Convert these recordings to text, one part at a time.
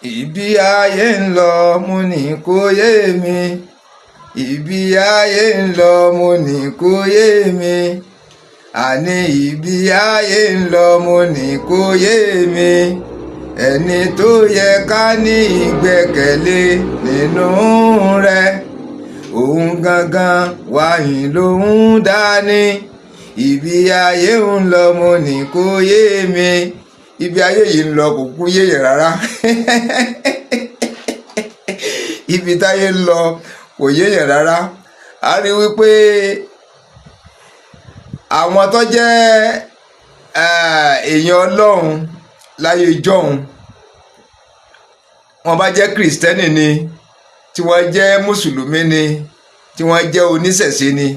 Ibi ayé ń lọ, mo ní kò yé mi. Ibi ayé ń lọ, mo ní kò yé mi. Àní ibi ayé ń lọ, mo ní kò yé mi. Ẹni tó yẹ ká ní ìgbẹ́kẹ̀lé nínú rẹ̀, òun gangan wàyìn lòun dání. Ibi ayé ń lọ, mo ní kò yé mi. Ibi ayé yìí ń lọ kò kú yéèyàn rárá. Ibi táyé ń lọ kò yéèyàn rárá. A rí wípé àwọn tó jẹ́ èèyàn Ọlọ́run láyé ìjọ́un, wọ́n bá jẹ́ Kìrìsìtẹ́nì ni, tí wọ́n jẹ́ Mùsùlùmí ni, tí wọ́n jẹ́ oníṣẹ̀ṣe ni,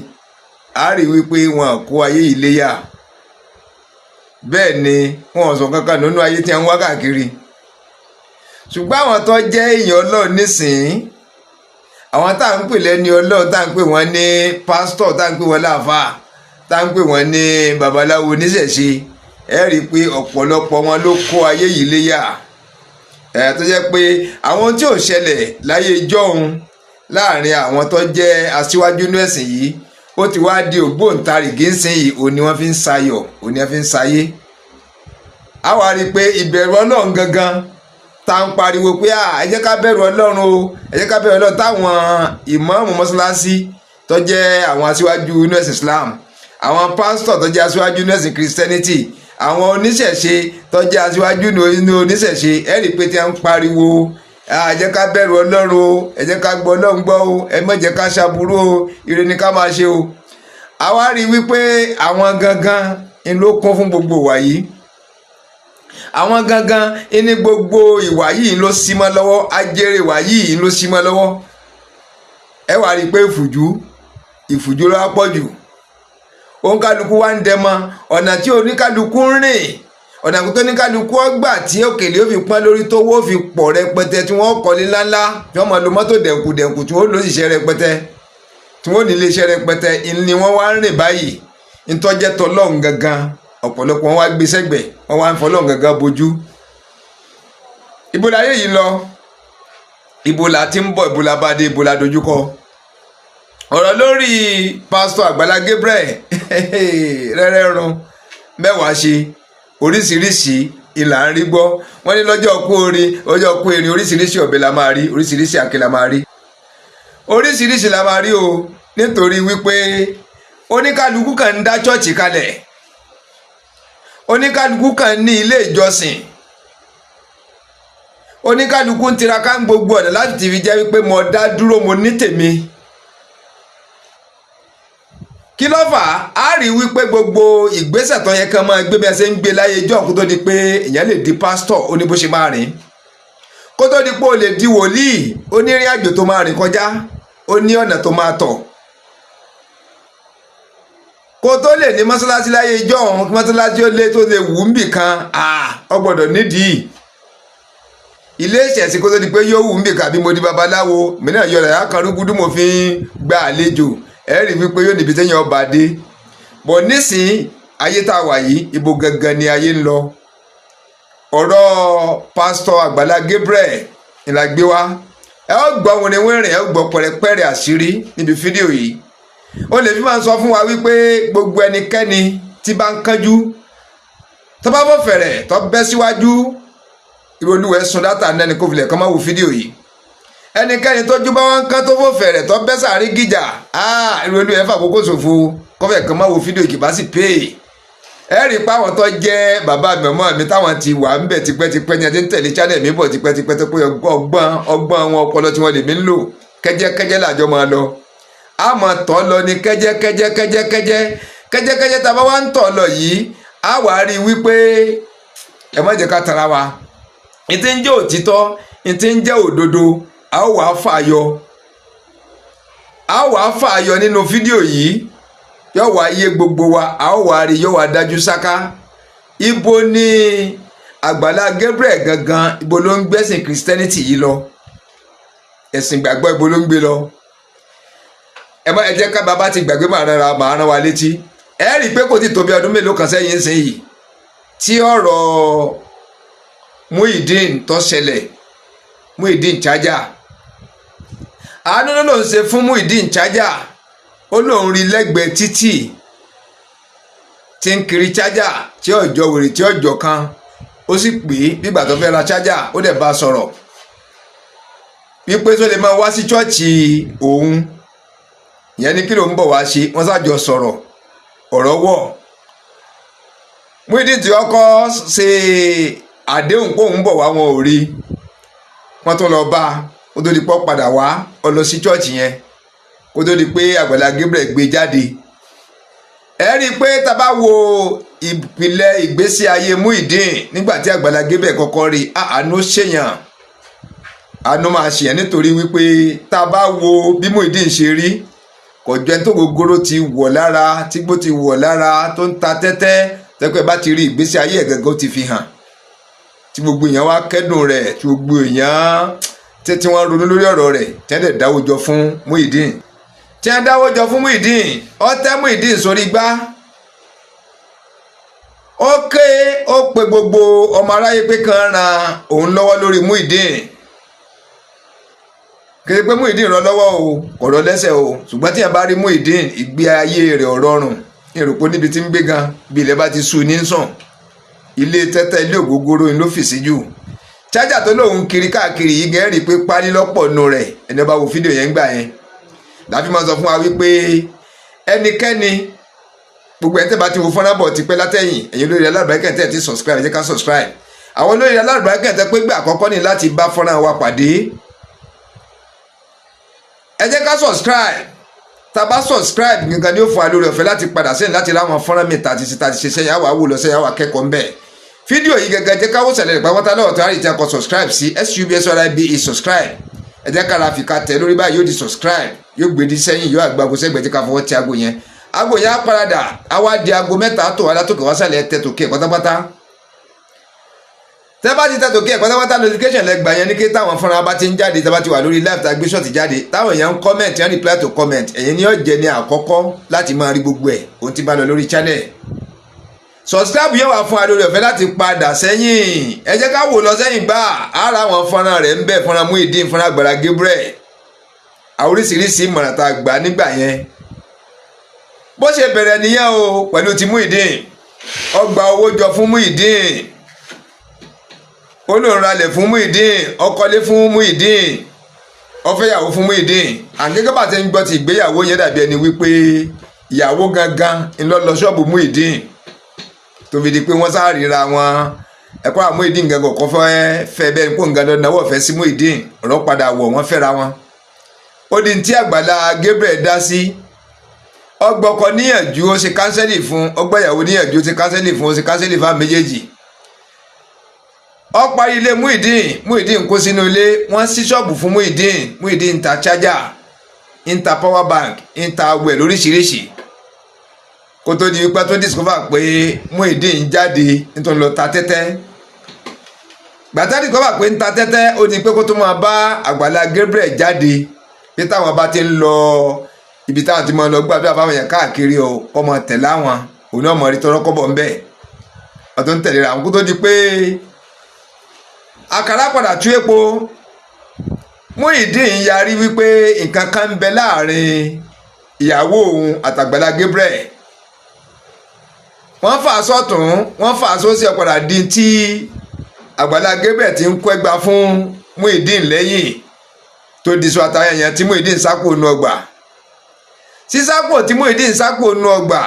a rí wípé wọn kó ayé yìí léyà. Bẹ́ẹ̀ ni wọn ò sọ kankan nínú ayé tí wọ́n ń wá káàkiri. Ṣùgbọ́n àwọn tó jẹ́ èèyàn Ọlọ́run nísìnyí, àwọn tá à ń pè lẹ́ni Ọlọ́run, tá à ń pè wọ́n ní pásítọ̀, tá à ń pè wọ́n láàfáà, tá à ń pè wọ́n ní babaláwo, oníṣẹ̀ṣe, ẹ rí i pé ọ̀pọ̀lọpọ̀ wọn ló kó ayé yìí léyà ẹ, tó jẹ́ pé àwọn tí ò ṣẹlẹ̀ láyé ìjọ́un láàrin àwọn tó jẹ́ aṣíwájú inú ẹ̀sìn yìí, ó ti wá di ògbóǹtarìgì ńsìn yìí. Òní wọ́n fi ń sayọ̀, òní wọ́n fi ń sayé. A wá rí i pé ìbẹ̀rù Ọlọ́run gangan tá ń pariwo pé ẹ jẹ́ ká bẹ̀rù Ọlọ́run o, ẹ jẹ́ ká bẹ̀rù Ọlọ́run, táwọn ìmáàmù mọ́ṣáláṣí tó jẹ́ àwọn aṣíwájú inú ẹ̀sìn Islam, àwọn pásítọ̀ tó jẹ́ aṣíwájú inú ẹ̀sìn Christianity, àwọn oníṣẹ̀ṣe tó jẹ́ aṣíwájú inú oníṣẹ̀ṣe, ẹ rí i pé tí wọ́n ń pariwo, "Ẹ jẹ́ ká bẹ̀rù Ọlọ́run o, ẹ jẹ́ ká gbọ́ Ọlọ́run gbọ́ o, ẹ má jẹ́ ká ṣaburú o, ire ni ká máa ṣe o," àwa rí i wípé àwọn gangan ń ló kún fún gbogbo ìwà yìí. Àwọn gangan ní gbogbo ìwà yìí ló sí mọ́ lọ́wọ́. Ajere ìwà yìí ló sí mọ́ lọ́wọ́. Ẹ wá rí i pé ìfùjú ìfùjú ló wá pọ̀ jù. Òǹkálukú wá ń dẹmọ ọ̀nà tí oníkálukú ń rìn, ọ̀nà tó oníkálukú ọgbà tí òkèlè ó fi pọ́n lórí, tówó fi pọ̀ rẹpẹtẹ, tí wọ́n kọ́lé ńláńlá, tí wọ́n máa lo mọ́tò dẹ̀nkù dẹ̀nkù, tí wọ́n lóṣìṣẹ́ rẹpẹtẹ, tí wọ́n ní iléeṣẹ́ rẹpẹtẹ ni wọ́n wá ń rìn báyìí. Ntọ́jẹ́ tọlọ́run gangan, ọ̀pọ̀lọpọ̀ wọn wá gbé sẹ́gbẹ̀, wọ́n wá ń fọlọ́run gangan bojú. Ibo la ayé yìí lọ? Ibo la ti ń bọ̀? Ibo la bá dé? Ibo la dojúkọ? Ọ̀rọ̀ lórí Pásítọ̀ Àgbàlá Gabriel rẹ́rẹ́run mẹ́wàá ṣe oríṣiríṣi ìlà ń rí gbọ́. Wọ́n ní lọ́jọ́ kú orin, ọjọ́ kú erin, oríṣiríṣi ọ̀bẹ la máa rí, oríṣiríṣi àkè la máa rí, oríṣiríṣi la máa rí o, nítorí wípé oníkálukú kan ń dá chọ́ọ̀chì kalẹ̀, oníkálukú kan ní ilé ìjọsìn, oníkálukú ń tiraka ń gbogbo ọ̀nà láti ti fi jẹ́ wípé mo dá dúró, mo ní tèmi. Kí ló fà á? Á rí wípé gbogbo ìgbésẹ̀ tó yẹ kán máa gbé, bí ẹ ṣe ń gbé láyé ijọ́, kó tó di pé èèyàn lè di pásítọ̀, ó ní bó ṣe máa rìn. Kó tó di pé ó lè di wòlíì, ó ní ìrìn àjò tó máa rìn kọjá, ó ní ọ̀nà tó máa tọ̀. Kó tó lè ní mọ́sálásí láyé ijọ́ ọ̀hún, kí mọ́sálásí ó lé tó lè wù ú bì kan, ó gbọ́dọ̀ nídìí ilé ìṣẹ̀sìn kó tó di pé yóò wù ú bì kan. Bí mo di babaláwo mìíràn yọ̀rọ̀ yà kan rúgúdú, mo fi ń gba àlejò, ẹ rí wípé yóò níbi téèyàn ọba dé bọ̀. Nísìnyí, ayé tá a wà yìí, ibo gangan ni ayé ń lọ? Ọ̀rọ̀ Pásítọ̀ Àgbàlá Gabriel la gbé wá. Ẹ ó gbọ́ wìnrìnwìnrìn, ẹ ó gbọ́ pẹ̀rẹ̀pẹ̀rẹ̀ àṣírí níbi fídíò yìí. Ó lè fi máa sọ fún wa wípé gbogbo ẹnikẹ́ni tí bá ń kánjú, tó bá bọ̀ fẹ̀rẹ̀ tó bẹ́ síwájú, ìrọ̀lúwẹ̀ sun data nẹ́ni kó filẹ̀ kọ́ máa wo fídíò yìí. Ẹnikẹ́ni tójú bá wọn kán, tó fò fẹ̀rẹ̀ tó bẹ́ sàárín gíjà, ìrọ̀lúwẹ̀ fàkókò ṣòfò, kọ́fẹ̀ kan máa wo fídíò yìí kì bá sì pè é. Ẹ rí i pé àwọn tó jẹ́ bàbá mi, ọmọ mi, táwọn ti wà ń bẹ̀ tipẹ́tipẹ́ ní ẹni tí ń tẹ̀lé channel mi bọ̀ tipẹ́tipẹ́, tó pé ọgbọ́n ọgbọ́n wọn, ọpọlọ tí wọ́n lè mí ń lò, kẹ́jẹ́kẹ́jẹ́ làjọ máa lọ. A máa tọ́ lọ ní kẹ́jẹ́kẹ́jẹ́ kẹ́jẹ́kẹ́jẹ́ kẹ́jẹ́kẹ́jẹ́. Tá a bá wá ń tọ̀ lọ yìí, a wà á rí i wípé ẹ má jẹ́ ká tara wa. Ní ti ń jẹ́ òtítọ́, ní ti ń jẹ́ òdodo, a ó wàá fàyọ, a ó wàá fàyọ nínú fídíò yìí. Yóò wá yé gbogbo wa, a ó wá rí, yóò wá dájú sáká. Ibo ni Àgbàlá Gabriel gangan, ibo ló ń gbẹ́sìn Christianity yìí lọ? Ẹ̀sìn gbàgbọ́, ibo ló ń gbé lọ? Ẹ má ẹ jẹ́ ká bàbá ti gbàgbé, màá rán màá rán wa létí. Ẹ rí i pé kò tí tó bí ọdún mélòó kan sẹ́yìn sẹ́yìn yìí tí ọ̀rọ̀ Muyideen tó ṣẹlẹ̀. Muyideen Charger. Àánú ló lòun ṣe fún Muyideen Charger. Ó lóun rí lẹ́gbẹ̀ẹ́ títì tí ń kiri charger, tí ọjọ́ wèrè, tí ọjọ́ kan. Ó sì pè é bígbà tó fẹ́ ra charger. Ó dẹ̀ bá a sọ̀rọ̀ wípé tó lè máa wá sí chọ́ọ̀chì òun. Ìyẹn ní kí ló ń bọ̀ wá ṣe. Wọ́n ṣàjọ sọ̀rọ̀, ọ̀rọ̀ wọ̀. Muyideen tí ọkọ ṣe àdéhùn pé òun bọ̀ wá, wọn ò rí. Wọ́n tún lọ bá a. Ó tó di pọ́ padà wá, ó lọ sí chọ́ọ̀chì yẹn kó tó di pé Àgbàlá Gabriel gbé jáde. Ẹ rí i pé tá a bá wo ìpìlẹ̀ ìgbésí ayé Muyideen nígbà tí Àgbàlá Gabriel kọ́kọ́ rí, àánú ṣèyàn, àánú máa ṣèyàn, nítorí wípé tá a bá wo bí Muyideen ṣe rí, kò jọ ẹni tó gogoro ti wọ̀ lára, tígbó ti wọ̀ lára, tó ń ta tẹ́tẹ́. Tẹ́pẹ́ bá ti rí ìgbésí ayé ẹ̀ gẹ́gẹ́, ó ti fi hàn tí gbogbo èèyàn wá kẹ́dùn rẹ̀, tí gbogbo èèyàn tí wọ́n ronú lórí ọ̀rọ̀ rẹ̀, tí wọ́n dẹ̀ dáwọ́ jọ fún Muyideen, tí wọ́n dáwọ́ jọ fún Muyideen. Ó tẹ́ Muyideen sórí gbá, ó ké, ó pe gbogbo ọmọ aráyé pé kàn ran òun lọ́wọ́ lórí Muyideen. Kì í pé Muyideen rọ lọ́wọ́ o, kò rọ lẹ́sẹ̀ o, ṣùgbọ́n tí yẹn bá rí Muyideen, ìgbé ayé rẹ̀ ò rọrùn. Ìròpó níbi tí ń gbé gan, bí ilẹ̀ bá ti sú ní sàn, ilé tẹ́tẹ́, ilé ògógóró ni ló fì sí jù. Chájà tó lóun kiri káàkiri yìí gẹ́rì pé pálí lọ́pọ̀ nù rẹ̀. Ẹni bá wo fídíò yẹn gbà yẹn, láfi máa sọ fún wa wípé ẹnikẹ́ni, gbogbo ẹ̀ tẹ́ bá ti wo fọ́nrán bọ̀ tipẹ́ látẹ̀yìn, ẹ̀yin olórí alálùbáríkà tẹ́ ti subscribe, ẹ jẹ́ ká subscribe. Àwọn olórí alálùbáríkà tẹ́ pé gbà àkọ́kọ́ ní láti bá fọ́nrán wa pàdé, ẹ jẹ́ ká subscribe. Tá a bá subscribe gangan ni ó fún wa lórí ọ̀fẹ́ láti padà sẹ́yìn láti ráwọn fọ́nrán mi tàti ṣe tàti ṣe sẹ́yìn, àwa wò lọ sẹ́yìn, àwa kẹ́kọ̀ọ́ ńbẹ̀. Fídíò yìí gẹ́gẹ́, jẹ́ káwọ́ sẹ̀lẹ̀ pàápàá lọ́wọ́ tó àrí tí a kọ subscribe sí, subscribe, subscribe. Ẹ jẹ́ kára fìkà tẹ̀ lórí báyìí, yóò di subscribe, yóò gbé di sẹ́yìn, yóò àgbàgbọ́ sẹ́gbẹ̀ẹ́. Tí ká fọwọ́ ti aago yẹn, aago yẹn á paradà, á wá di aago mẹ́ta tó wá látòkè wá sàlẹ̀. Tẹ̀ tòkè pátápátá. Tẹ́ bá ti tẹ̀ tòkè pátápátá, notification lẹ gbà yẹn ní kí táwọn fúnra bá ti ń jáde, tá bá ti wà lórí live, tá gbé short jáde, táwọn èèyàn ń comment ń reply to comment, ẹ̀yin ni yóò jẹ́ ní àkọ́kọ́ láti máa rí gbogbo ẹ̀ ohun tí bá lọ lórí channel. Subscribe yóò wá fún wa lórí ọ̀fẹ́ láti padà sẹ́yìn. Ẹ jẹ́ ká wò lọ sẹ́yìn gbà ara àwọn fọ́nrán rẹ̀ ń bẹ, fọ́nrán Muyideen, fọ́nrán Àgbàlá Gabriel, àwọn oríṣiríṣi ìmọ̀ràn tá a gbà nígbà yẹn. Bó ṣe bẹ̀rẹ̀ nìyẹn o pẹ̀lú ti Muyideen. Ó gba owó jọ fún Muyideen, ó lóun ralẹ̀ fún Muyideen, ó kọ́lé fún Muyideen, ó fẹ́yàwó fún Muyideen. Àgẹ́gẹ́ bá ti ń gbọ́ ti ìgbéyàwó yẹn, dàbí ẹni wípé ìyàwó gangan ń lọ lọ ṣọ́ọ̀bù Muyideen, tó fi di pé wọ́n sá ríra wọn. Ẹ̀kọ́ àwọn Muyideen gangan kọ́ fẹ́ fẹ́ bẹ́ẹ̀ kó nǹkan lọ náwó ọ̀fẹ́ sí Muyideen. Ọ̀rọ̀ padà wọ̀, wọ́n fẹ́ra wọn. Ó di tí Àgbàlá Gabriel dá sí. Ọgbọ́kọ níyànjú, ó ṣe counsel fún, ọgbọ́yàwó níyànjú, ó ṣe counsel fún, ó ṣe counsel fún àwọn méjèèjì. Ó parí ilé Muyideen. Muyideen kó sínú ilé, wọ́n ṣí ṣọ́ọ̀bù fún Muyideen. Muyideen ń ta charger, ń ta power bank, ń ta wẹ̀ lóríṣiríṣi, kó tó di wípé tó discover pé Muyideen jáde nítorí lọ ta tẹ́tẹ́. Gbàtà discover pé ń ta tẹ́tẹ́, ó ní pé kó tó máa bá Àgbàlá Gabriel jáde, pé táwọn bá ti ń lọ ibi táwọn ti máa lọ gbàdúrà fáwọn èèyàn káàkiri o, kọ́ máa tẹ̀lé àwọn, òun náà mọ̀ rí tọrọ kọ́bọ̀ ńbẹ̀. Wọ́n tó ń tẹ̀lé ra àwọn, kó tó di pé àkàrà padà tú epo. Muyideen yarí wípé nǹkan kan ń bẹ láàrin ìyàwó òun àtàgbàlá Gabriel. Wọ́n fà sọ́tún, wọ́n fà sósì, ọ̀padà di tí Àgbàlá Gabriel ti ń kó ẹgbà fún Muyideen lẹ́yìn tó di sọ àtàyẹ̀yẹ̀ tí Muyideen sákò nù ọgbà. Sísákò tí Muyideen sákò nù ọgbà,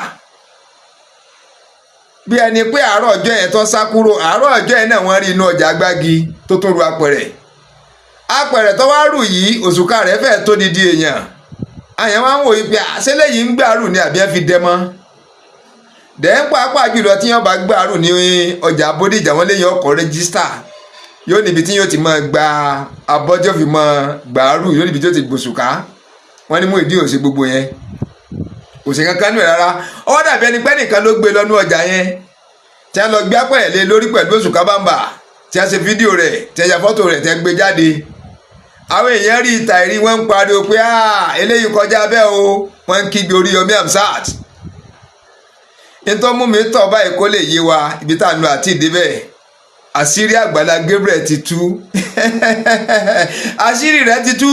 bí ẹni pé àárọ̀ ọjọ́ yẹn tó sá kúrò, àárọ̀ ọjọ́ yẹn náà wọ́n rí inú ọjà Gbági tó tún ru apẹ̀rẹ̀. Apẹ̀rẹ̀ tó wá rù yìí, òṣùkà rẹ̀ fẹ́ẹ̀ tó didi èèyàn. Àyàn wá ń wò yìí pé àṣẹlẹ̀ yìí ń gbàrú ni àbí ẹ fi dẹmọ́ dẹ́n. Pàápàá jùlọ tí wọ́n bá gbàrú ní ọjà Bódìjà, wọ́n léyìn ọkọ̀ register, yóò níbi tí yóò ti máa gba abọ́jọ́ fi máa gbàrú, yóò níbi tí yóò ti gbòṣùká. Wọ́n ní Muyideen ò ṣe gbogbo yẹn, kò sí kankan nù ẹ̀ rárá. Ó wá dàbí ẹni pé nìkan ló gbé lọ́nú ọjà yẹn tí a lọ gbé apẹ̀rẹ̀ lé lórí pẹ̀lú òṣùká bàǹbà, tí a ṣe fídíò rẹ̀, tí a ya fọ́tò rẹ̀, tí a gbé jáde. Àwọn èèyàn rí ìta ìrí, wọ́n ń pariwo pé eléyìí kọjá bẹ́ẹ̀ o. Wọ́n ń kígbe Oríyọmí Hamzat. Nítorí mú mi tọ̀ báyìí kó lè yé wa ibi tá à ń lọ àti ìdí bẹ́ẹ̀. Àṣírí Àgbàlá Gabriel ti tú, àṣírí rẹ̀ ti tú.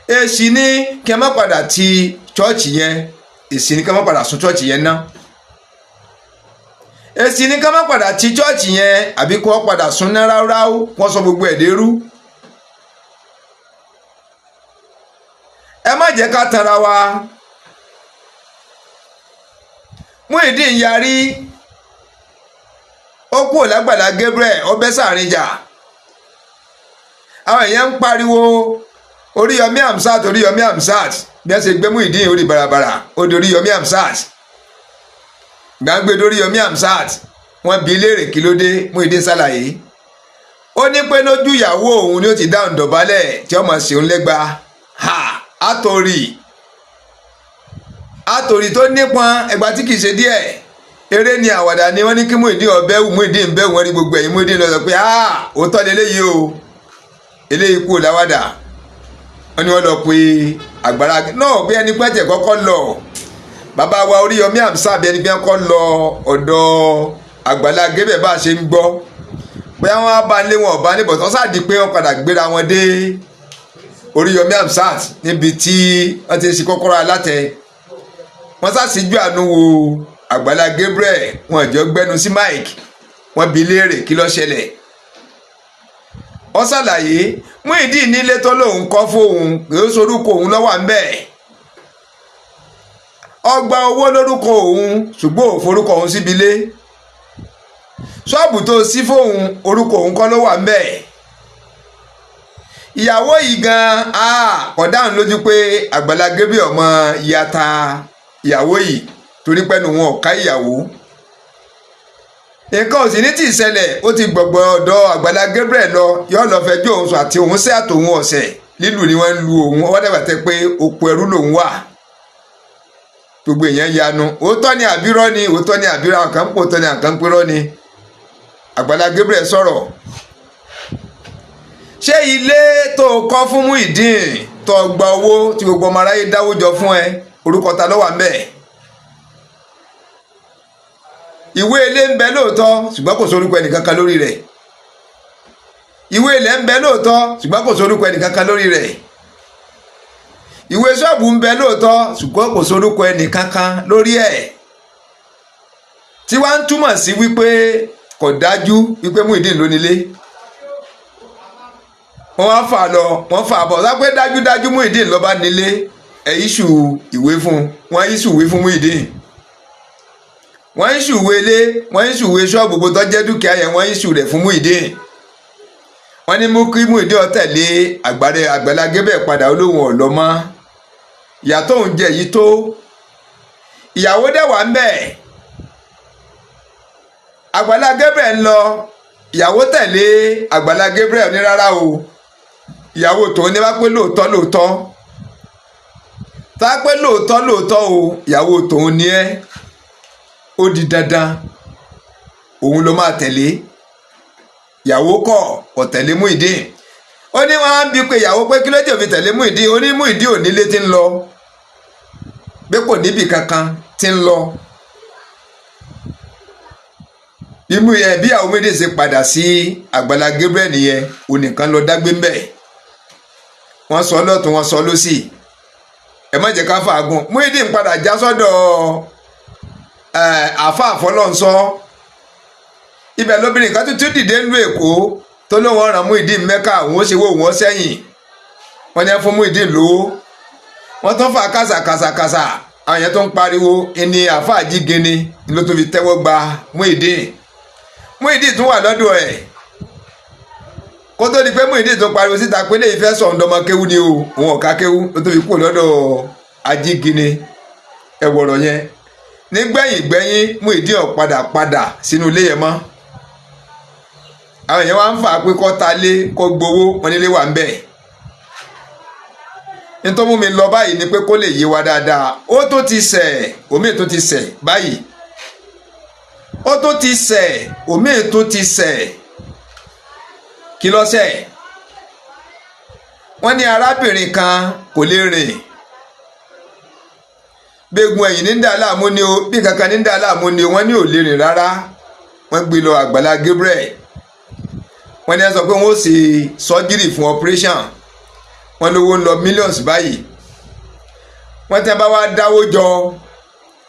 Èsì ní kí ẹ má padà ti chọ́ọ̀chì yẹn, èsì ní kí ẹ má padà sun chọ́ọ̀chì yẹn ná, èsì ní ká má padà ti chọ́ọ̀chì yẹn, àbí kí wọ́n padà sun ná ráúráú, wọ́n sọ gbogbo ẹ̀ dérú. Ẹ má jẹ́ ká tanra wa. Muyideen yarí, ó kúrò lágbàlá Gabriel, ó bẹ́ sàárín jà. Àwọn èèyàn ń pariwo Oríyọmí Hamzat, Oríyọmí Hamzat. Bí wọ́n ṣe gbé Muyideen orí barabara, ó di Oríyọmí Hamzat. Gbàgbé Oríyọmí Hamzat, wọ́n bi léèrè kí ló dé. Muyideen ṣàlàyé, ó ní pé lójú ìyàwó òun ni ó ti dáhùn dọ̀bálẹ̀ tí ọmọ ṣeun lẹ́gba. Ha, àtòrì àtòrì tó nípọn ẹgbà tí kìí ṣe díẹ̀. Eré ni, àwàdà ni. Wọ́n ní kí Muyideen ọbẹ̀ wù, Muyideen bẹ́ẹ̀ wọ́n rí gbogbo ẹ̀yìn Muyideen lọ sọ pé òótọ́ leléyìí o, eléyìí kú láwàdà. Wọ́n ní wọ́n lọ pe Àgbàlá náà bí ẹni pẹ́tẹ̀ kọ́kọ́ lọ bàbá wa Oríyọmí Hamzat, bí ẹni bí wọ́n kọ́ lọ ọ̀dọ̀ Àgbàlá Gabriel. Bá a ṣe ń gbọ́, bóyá wọ́n á bá lé wọn ọ̀bá níbọ̀ tó sáà di pé wọ́n padà gbéra wọn dé Oríyọmí Hamzat níbi tí wọ́n ti ń ṣe kọ́kọ́rọ́ alátẹ. Wọ́n ṣàṣìjú àánú wo Àgbàlá Gabriel, wọn jọ gbẹnu sí mike, wọ́n bi léèrè kí ló ṣẹlẹ̀. Wọ́n ṣàlàyé, Muyideen nílé tó lóun kọ́ fóun kì í sorúkọ òun lọ́wọ́ à ń bẹ̀, ọgbà owó lórúkọ òun, ṣùgbọ́n ò forúkọ òun síbi ilé. Ṣọ́ọ̀bù tó sí fóun, orúkọ òun kọ́ ló wà ń bẹ̀. Ìyàwó yìí gan kò dáhùn lójú pé Àgbàlá Gabriel ọmọ ìyàtà ìyàwó yìí, torí pẹ́nu wọn ò ká ìyàwó. Nǹkan ò sì ní tí ì ṣẹlẹ̀, ó ti gbọ̀gbọ̀ ọ̀dọ̀ Àgbàlá Gabriel lọ, yóò lọ fẹjọ́ òun sùn àti òun sí àtòun ọ̀sẹ̀ lílù ni wọ́n ń lu òun. Wọ́n dàgbà tẹ́ pé oko ẹrú lòun wà. Gbogbo èèyàn yanu, òótọ́ ni àbírọ́ ni? Òótọ́ ni àbírọ́? Àwọn kan ń pò òótọ́ ni, àwọn kan ń pérọ́ ni. Àgbàlá Gabriel sọ̀rọ̀. Ṣé ilé tó kọ́ fún Muyideen, tó gba owó tí gbogbo ọmọ aráyé dáwó jọ fún ẹ, orúkọ ta ló wà ń bẹ̀? Ìwé ilé ń bẹ lóòótọ́, ṣùgbọ́n kò sórúkọ ẹnìkankan lórí rẹ̀. Ìwé ilẹ̀ ń bẹ lóòótọ́, ṣùgbọ́n kò sórúkọ ẹnìkankan lórí rẹ̀. Ìwé ṣọ́ọ̀bù ń bẹ lóòótọ́, ṣùgbọ́n kò sórúkọ ẹnìkankan lórí ẹ̀, tí wàá ń túmọ̀ sí wípé kò dájú wípé Muyideen ló nílé. Wọ́n wá fà lọ, wọ́n fà bọ̀ sápẹ́ dájúdájú Muyideen ló bá nílé. Ẹ̀ issue ìwé fún wọ́n, issue ìwé fún Muyideen, wọ́n issue ìwé ilé, wọ́n issue ìwé ṣọ́ọ̀bù, gbogbo tó jẹ́ dúkìá yẹn, wọ́n issue rẹ̀ fún Muyideen. Wọ́n ní mú kí Muyideen ó tẹ̀lé Àgbàlá Gabriel padà, olóhùn ọ̀lọ́mọ́ ìyá tóun jẹ yìí tó. Ìyàwó dẹ̀ wà ń bẹ̀. Àgbàlá Gabriel ń lọ, ìyàwó tẹ̀lé Àgbàlá Gabriel ní rárá o, ìyàwó tòun ní bá pé lóòótọ́ lóòótọ́, tá a pé lóòótọ́ lóòótọ́ o, ìyàwó tòun ní ẹ́, ó di dandan òun ló máa tẹ̀lé. Ìyàwó kọ̀, kò tẹ̀lé Muyideen. Ó ní wọn á bí pé ìyàwó pé kí ló dé òfin tẹ̀lé Muyideen. Ó ní Muyideen ò nílé tí ń lọ, pé kò níbì kankan tí ń lọ. Bí àwọn Muyideen ṣe padà sí Àgbàlá Gabriel nìyẹn, onìkan lọ dágbé ń bẹ̀. Wọ́n sọ lọ́tún, wọ́n sọ lọ́sì, ẹ má jẹ́ ká fàágùn. Muyideen padà já sọ́dọ̀ àáfàá àfọlọ́nsọ. Ibẹ̀ lóbìnrin kan tuntun dìde ńlú Èkó tó lóun ọ̀ràn Muyideen Mẹ́kà, òun ó ṣe wó òun sẹ́yìn. Wọ́n ní ẹ fún Muyideen lówó, wọ́n tún fà kàṣàkàṣàkàṣà. Àwọn yẹn tó ń pariwo ẹni àáfàá jígini ló tún fi tẹ́wọ́ gba Muyideen. Muyideen tún wà lọ́dọ̀ ẹ̀ kó tó di pé Muyideen tó pariwo síta pé lè fẹ́ sọ̀rọ̀ ọmọ kéwú ni o, òun ọ̀ka kéwú ló tó fi kúrò lọ́dọ̀ ajígini. Ẹ̀wọ̀rọ̀ yẹn nígbẹ̀yìn gbẹ̀yìn, Muyideen ò padà padà sínú ilé yẹn mọ́. Àwọn èèyàn wá ń fà pé kó ta lé, kó gbowó wọn, nílé wà ń bẹ̀. Nítorí mú mi lọ báyìí ni pé kó lè yé wa dáadáa. Ó tó ti ṣẹ̀, omi tó ti ṣẹ̀ báyìí, ó tó ti ṣẹ̀, omi tó ti ṣẹ̀. Kí ló ṣẹ̀? Wọ́n ní arábìnrin kan kò lè rìn, gbégun ẹ̀yìn ní ń dà láàmú ni o, bí kankan ní ń dà láàmú ni o. Wọ́n ní ò lè rìn rárá. Wọ́n ní Wọ́n gbé lọ Àgbàlá Gabriel. Wọ́n ní ẹ sọ pé wọ́n ó ṣe surgery fún operation. Wọ́n lówó ń lọ millions báyìí. Wọ́n tẹ́ bá wá dáwó jọ,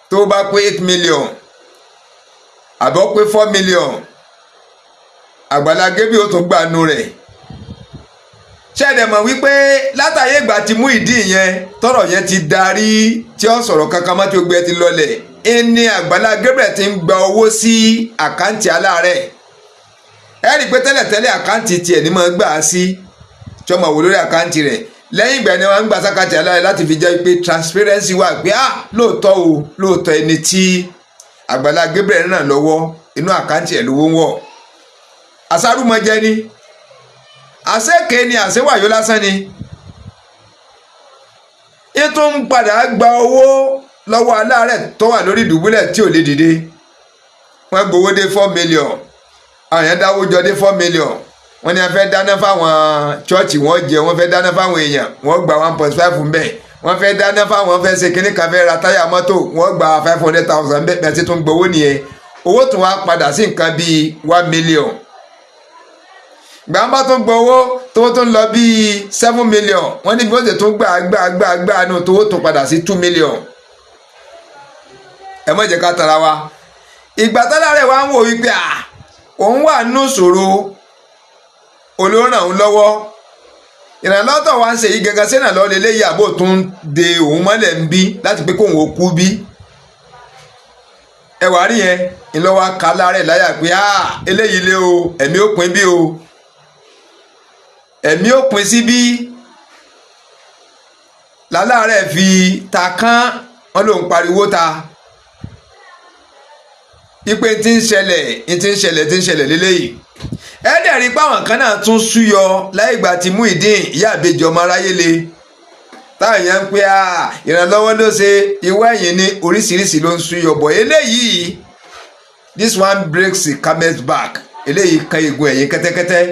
tó bá pé 8 million àbọ̀ pé 4 million, Àgbàlá Gabriel ó tún gbà nù rẹ̀. Ṣẹ̀dẹ̀ mọ̀ wípé látàyè ìgbà tí Muyideen yẹn tọ̀rọ̀ yẹn ti darí, tí ó sọ̀rọ̀ kankan mọ́, tí ó gbé ti lọlẹ̀, ẹni Àgbàlá Gabriel ti ń gba owó sí account aláàárẹ̀. Ẹ rí i pé tẹ́lẹ̀tẹ́lẹ̀, account tiẹ̀ ní máa gbà á sí, tí wọ́n máa wò lórí account rẹ̀. Lẹ́yìn ìgbà ni wọ́n ń gbà sí account aláàárẹ̀ láti fi jẹ́ pé transparency wà pé, ah, lóòótọ́ o, lóòótọ́, ẹni tí Àgbàlá Gabriel ràn lọ́wọ́, inú account ẹ̀ lówó ń wọ̀. Àsárùmọ̀jẹ ni, àṣekè ni, àṣewàyó lásán ni. Ètò ń padà gba owó lọ́wọ́ aláàárẹ̀ tó wà lórí ìdùbúlẹ̀ tí ò lè dìde. Wọ́n gbowó dé 4 million. Àwọn èèyàn dáwó jọ dé 4 million. Wọ́n ní wọ́n fẹ́ dáná fáwọn chọ́ọ̀chì, wọ́n jẹ. Wọ́n fẹ́ dáná fáwọn èèyàn, wọ́n gba 1.5 mbẹ́. Wọ́n fẹ́ dáná fáwọn, fẹ́ ṣe kínní kan, fẹ́ ra táyà mọ́tò, wọ́n gba 500,000 mbẹ́. Bẹ́ẹ̀ tí tún gbowó nìyẹn. Owó tún wá padà sí nǹkan bíi 1 million. Gbàǹbá tún gbowó tó tún lọ bíi 7 million. Wọ́n ní bí wọ́n sì tún gbà gbà gbà gbà nù, tó tún padà sí 2 million. Ẹ má jẹ́ ká tara wa. Ìgbà tálá rẹ̀ wá ń wò wípé à òun wà nínú ìṣòro, olóràn òun lọ́wọ́, ìrànlọ́wọ́ tó wá ń ṣe yìí gangan sínú àlọ́ lélẹ́yìí, àbò tún de òun mọ́lẹ̀ ń bí láti pé kóun ó kú bí ẹ wàá rí yẹn ńlọ́wọ́ ká lára ẹ̀ láyà pé eléyìí lé o, ẹ̀mí ó pín bí o, ẹ̀mí ó pín sí bí. Láláàárẹ̀ fi ta kán wọn lòún pariwo ta ipe tí ń ṣẹlẹ̀, tí ń ṣẹlẹ̀, tí ń ṣẹlẹ̀ lélẹ́yìí. Ẹ dẹ̀ rí páwọn kan náà tún súyọ láì ìgbà tí Muyideen, ìyá àbejì ọmọ aráyé le, táwọn èèyàn ń pè á, ìrànlọ́wọ́ ló ṣe ìwé ẹ̀yìn ní oríṣiríṣi ló ń súyọ bọ̀. Eléyìí, this one breaks the camel's back. Eléyìí kan eegun ẹ̀yìn kẹ́tẹ́kẹ́tẹ́.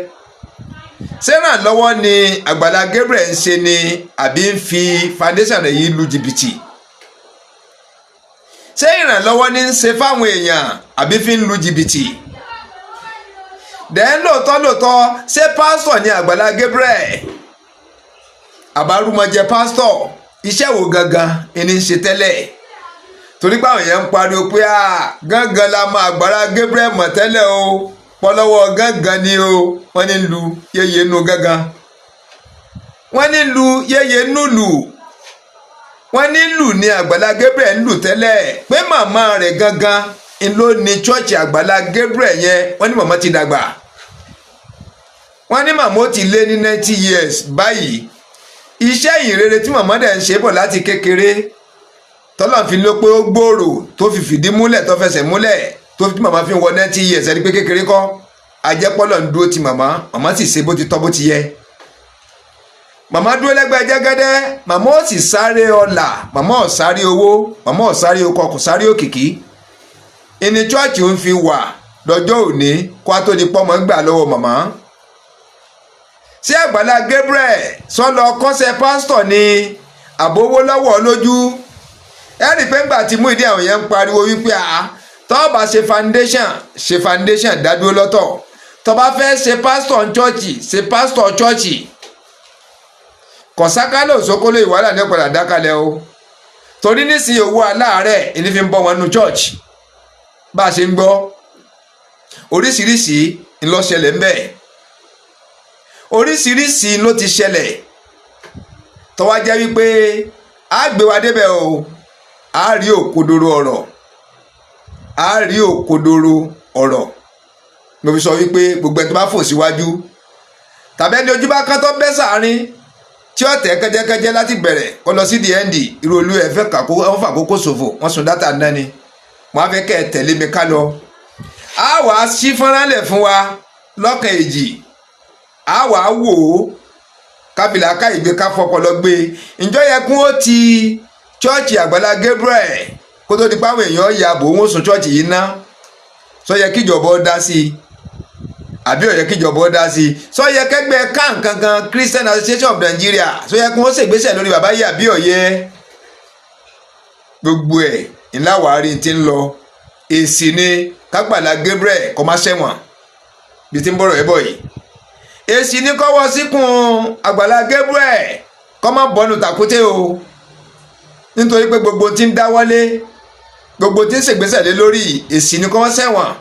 Ṣé ìrànlọ́wọ́ ni Àgbàlá Gabriel ń ṣe ni, àbí ń fi foundation rẹ̀ yìí lu jìbìtì? Ṣé ìrànlọ́wọ́ ní ń ṣe fáwọn èèyàn, àbí fi ń lu jìbìtì? Dẹ́n lóòótọ́ lóòótọ́, ṣé pásítọ̀ ni Àgbàlá Gabriel, àbárúmọjẹ pásítọ̀? Iṣẹ́ wo gangan ni ń ṣe tẹ́lẹ̀? Torí pé àwọn èèyàn ń pariwo pé à gángan la mọ Àgbàlá Gabriel mọ̀ tẹ́lẹ̀ o, pọlọ́wọ́ gángan ni o. Wọ́n ní lu yéye nu gángan, wọ́n ní lu yéye nùlù, wọ́n ní lù ní Àgbàlá Gabriel ń lù tẹ́lẹ̀, pé màmá rẹ̀ gangan ń ló ní chọ́ọ̀chì Àgbàlá Gabriel yẹn. Wọ́n ní màmá ti dàgbà. Wọ́n ní màmá ó ti lé ní 90 years báyìí. Iṣẹ́ ìhìnrere tí màmá dẹ̀ ń ṣe bọ̀ láti kékeré, tọ́lá fi ló pé ó gbòòrò, tó fi fìdí múlẹ̀, tó fẹsẹ̀ múlẹ̀, tó fi màmá fi ń wọ 90 years, ẹni pé kékeré kọ́. Ajẹ́pọ́lọ̀ ń dúró ti màmá. Màmá sì ṣe bó ti tọ́, bó ti yẹ. Màmá dúró lẹ́gbẹ̀ẹ́ jẹ́gẹ́dẹ́. Màmá ó sì sáré ọlà, màmá ò sáré owó, màmá ò sáré ọkọ̀, kò sáré òkìkí. Ìní chọ́ọ̀chì ń fi wà lọ́jọ́ òní kó a tó di pọ́mọ gbà lọ́wọ́ màmá. Ṣé Àgbàlá Gabriel sọlọ kọ́ṣẹ́ pásítọ̀ ni, àbówó lọ́wọ́ lójú? Ẹ rí i pé ńgbà tí Muyideen, àwọn yẹn ń pariwo wípé àá tó bá ṣe foundation, ṣe foundation dádúró lọ́tọ̀. Tó bá fẹ́ ṣe pásítọ̀ chọ́ọ̀chì, ṣe pásítọ̀ chọ́ọ̀chì. Kọ̀sákálò sókóló ìwàlà ní ọ̀padà dákalẹ̀ o, torí nísìnyí owó aláàárẹ̀ ìní fi ń bọ́ wọn nu church. Bá a ṣe ń gbọ́ oríṣiríṣi ńlọ ṣẹlẹ̀ ń bẹ̀, oríṣiríṣi ló ti ṣẹlẹ̀ tó wá jẹ́ wípé a gbé wa débẹ̀ o, a rí òkodoro ọ̀rọ̀, a rí òkodoro ọ̀rọ̀. Mo fi sọ wípé gbogbo ẹni tó bá fò síwájú tàbí ẹni ojú bá kán tó bẹ́ sàárín tí ó tẹ̀ kẹ́jẹ́kẹ́jẹ́ láti bẹ̀rẹ̀ kó lọ sí the end, irú olú ẹ̀ fẹ́ kàkó wọ́n fà kókó ṣòfò, wọ́n sun data náà ni. Wọ́n á fẹ́ kẹ́ ẹ tẹ̀lé mi ká lọ. A wàá ṣí fọ́nrán lẹ̀ fún wa lọ́kàn èjì, a wàá wò ó kábìlà ká ìgbé ká fọpọlọ gbé. Ǹjọ́ yẹ kún ó ti chọ́ọ̀chì Àgbàlá Gabriel kó tó di páwọn èèyàn ya bò wọ́n sùn chọ́ọ̀chì yìí ná? Sọ yẹ kíjọba ó dá sí i, àbí ó yẹ kíjọba ó dá sí i? Sọ yẹ kẹgbẹ́ CAN kankan, Christian Association of Nigeria, sọ yẹ kí wọ́n ṣègbésẹ̀ lórí bàbá yìí, àbí ó yẹ? Gbogbo ẹ̀ ńlá wàá rí ti ń lọ. Èsì ni Kágbàlá Gabriel kó má ṣẹ̀wọ̀n bí ti ń bọ̀rọ̀ ẹ̀ bọ̀ yìí. Èsì ní kọ́wọ́ síkùn Àgbàlá Gabriel kó má bọ́nu tàkúté o, nítorí pé gbogbo tí ń dáwọ́lé, gbogbo tí ń ṣègbésẹ̀ lé lórí, èsì ní kọ́wọ́ ṣẹ̀wọ̀n.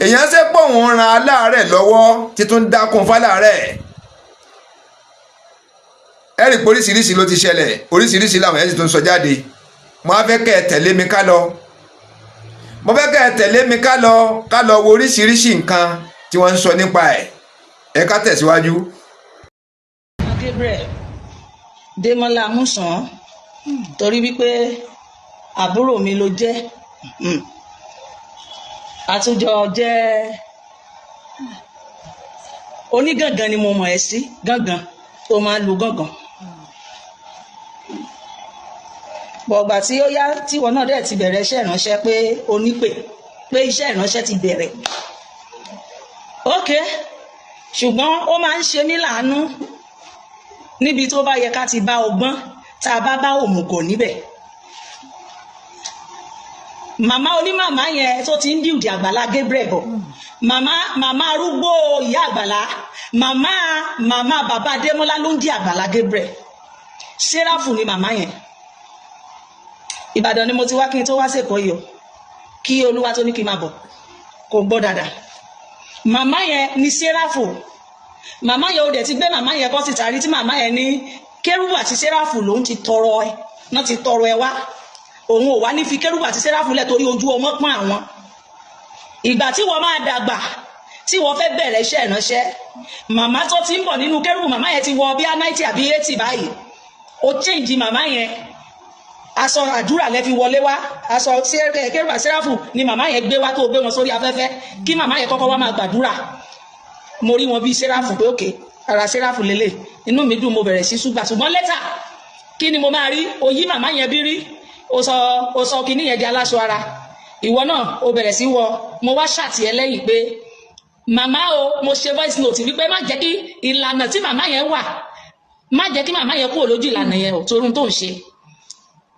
Èèyàn ṣe pọ̀ òun ran aláàárẹ̀ lọ́wọ́, títún dákun fáláàárẹ̀. Ẹ rí i pé oríṣiríṣi ló ti ṣẹlẹ̀, oríṣiríṣi làwọn ẹ̀ sì tún sọ jáde. Mo á fẹ́ kẹ́ ẹ tẹ̀lé mi ká lọ, mo fẹ́ kẹ́ ẹ tẹ̀lé mi ká lọ, ká lọ wo oríṣiríṣi nǹkan tí wọ́n ń sọ nípa ẹ̀. Ẹ ká tẹ̀síwájú. Gabriel Démọ́lá Amúsàn, torí wípé àbúrò mi ló jẹ́, àtúnjọ jẹ́ onígàngán ni mo mọ̀ ẹ́ sí, gángan tó máa ń lu gángan. Bọ̀gbà tí ó yá, tíwọ náà dẹ̀ ti bẹ̀rẹ̀ iṣẹ́ ìránṣẹ́, pé onípè, pé iṣẹ́ ìránṣẹ́ ti bẹ̀rẹ̀, ok. Ṣùgbọ́n ó máa ń ṣe mí láàánú níbi tó bá yẹ ká ti bá ọgbọ́n, tá a bá bá òmùgọ̀ níbẹ̀. Màmá onímàmá yẹn tó ti ń build Àgbàlá Gabriel bọ̀, màmá, màmá arúgbó, ìyá Àgbàlá, màmá, màmá bàbá Adémọ́lá ló ń di Àgbàlá Gabriel. Sẹ́ráfù ni màmá yẹn. Ìbàdàn ni mo ti wá kí n tó wá sèkó yìí o, kí Olúwa tó ní kí n máa bọ̀ kò gbọ́ dáadáa. Màmá yẹn ni sẹ́ráfù. Màmá yẹn, ó dẹ̀ ti gbé màmá yẹn kọ́ síta rí, tí màmá yẹn ní kérúbù àti sẹ́ráfù lòún ti tọrọ ẹ náà, ti tọrọ ẹ wá. Òun ò wá ní fi kérúbù àti sẹ́ráfù lẹ̀ torí ojú ọmọ pọ́n àwọn. Ìgbà tí wọ́n máa dàgbà, tí wọ́n fẹ́ bẹ̀rẹ̀ iṣẹ́ ìránṣẹ́, màmá tó ti ń bọ̀ nínú kérúbù, màmá yẹn ti wọ bí 90 àbí 80 báyìí. Ó change màmá yẹn. Aṣọ àdúrà lẹ fi wọlé wá, aṣọ kérúbù àti sẹ́ráfù ni màmá yẹn gbé wá, tó gbé wọn sórí afẹ́fẹ́ kí màmá yẹn kọ́kọ́ wá máa gbàdúrà. Mo rí wọn bíi sẹ́ráfù pé òkè ara sẹ́ráfù lélẹ̀. Inú mi dùn, mo bẹ̀rẹ̀ sí ṣùgbà. Ṣùgbọ́n later, kí ni mo máa rí? O yí màmá yẹn bí rí, o sọ kinní yẹn di aláṣọ ara. Ìwọ náà o bẹ̀rẹ̀ sí wọ. Mo wá ṣàtì ẹ lẹ́yìn pé màmá o, mo ṣe voice note wípé má jẹ́ kí ìlànà tí màmá yẹn wà, má jẹ́ kí màmá yẹn kúrò lójú ìlànà yẹn o, torun tó ń ṣe,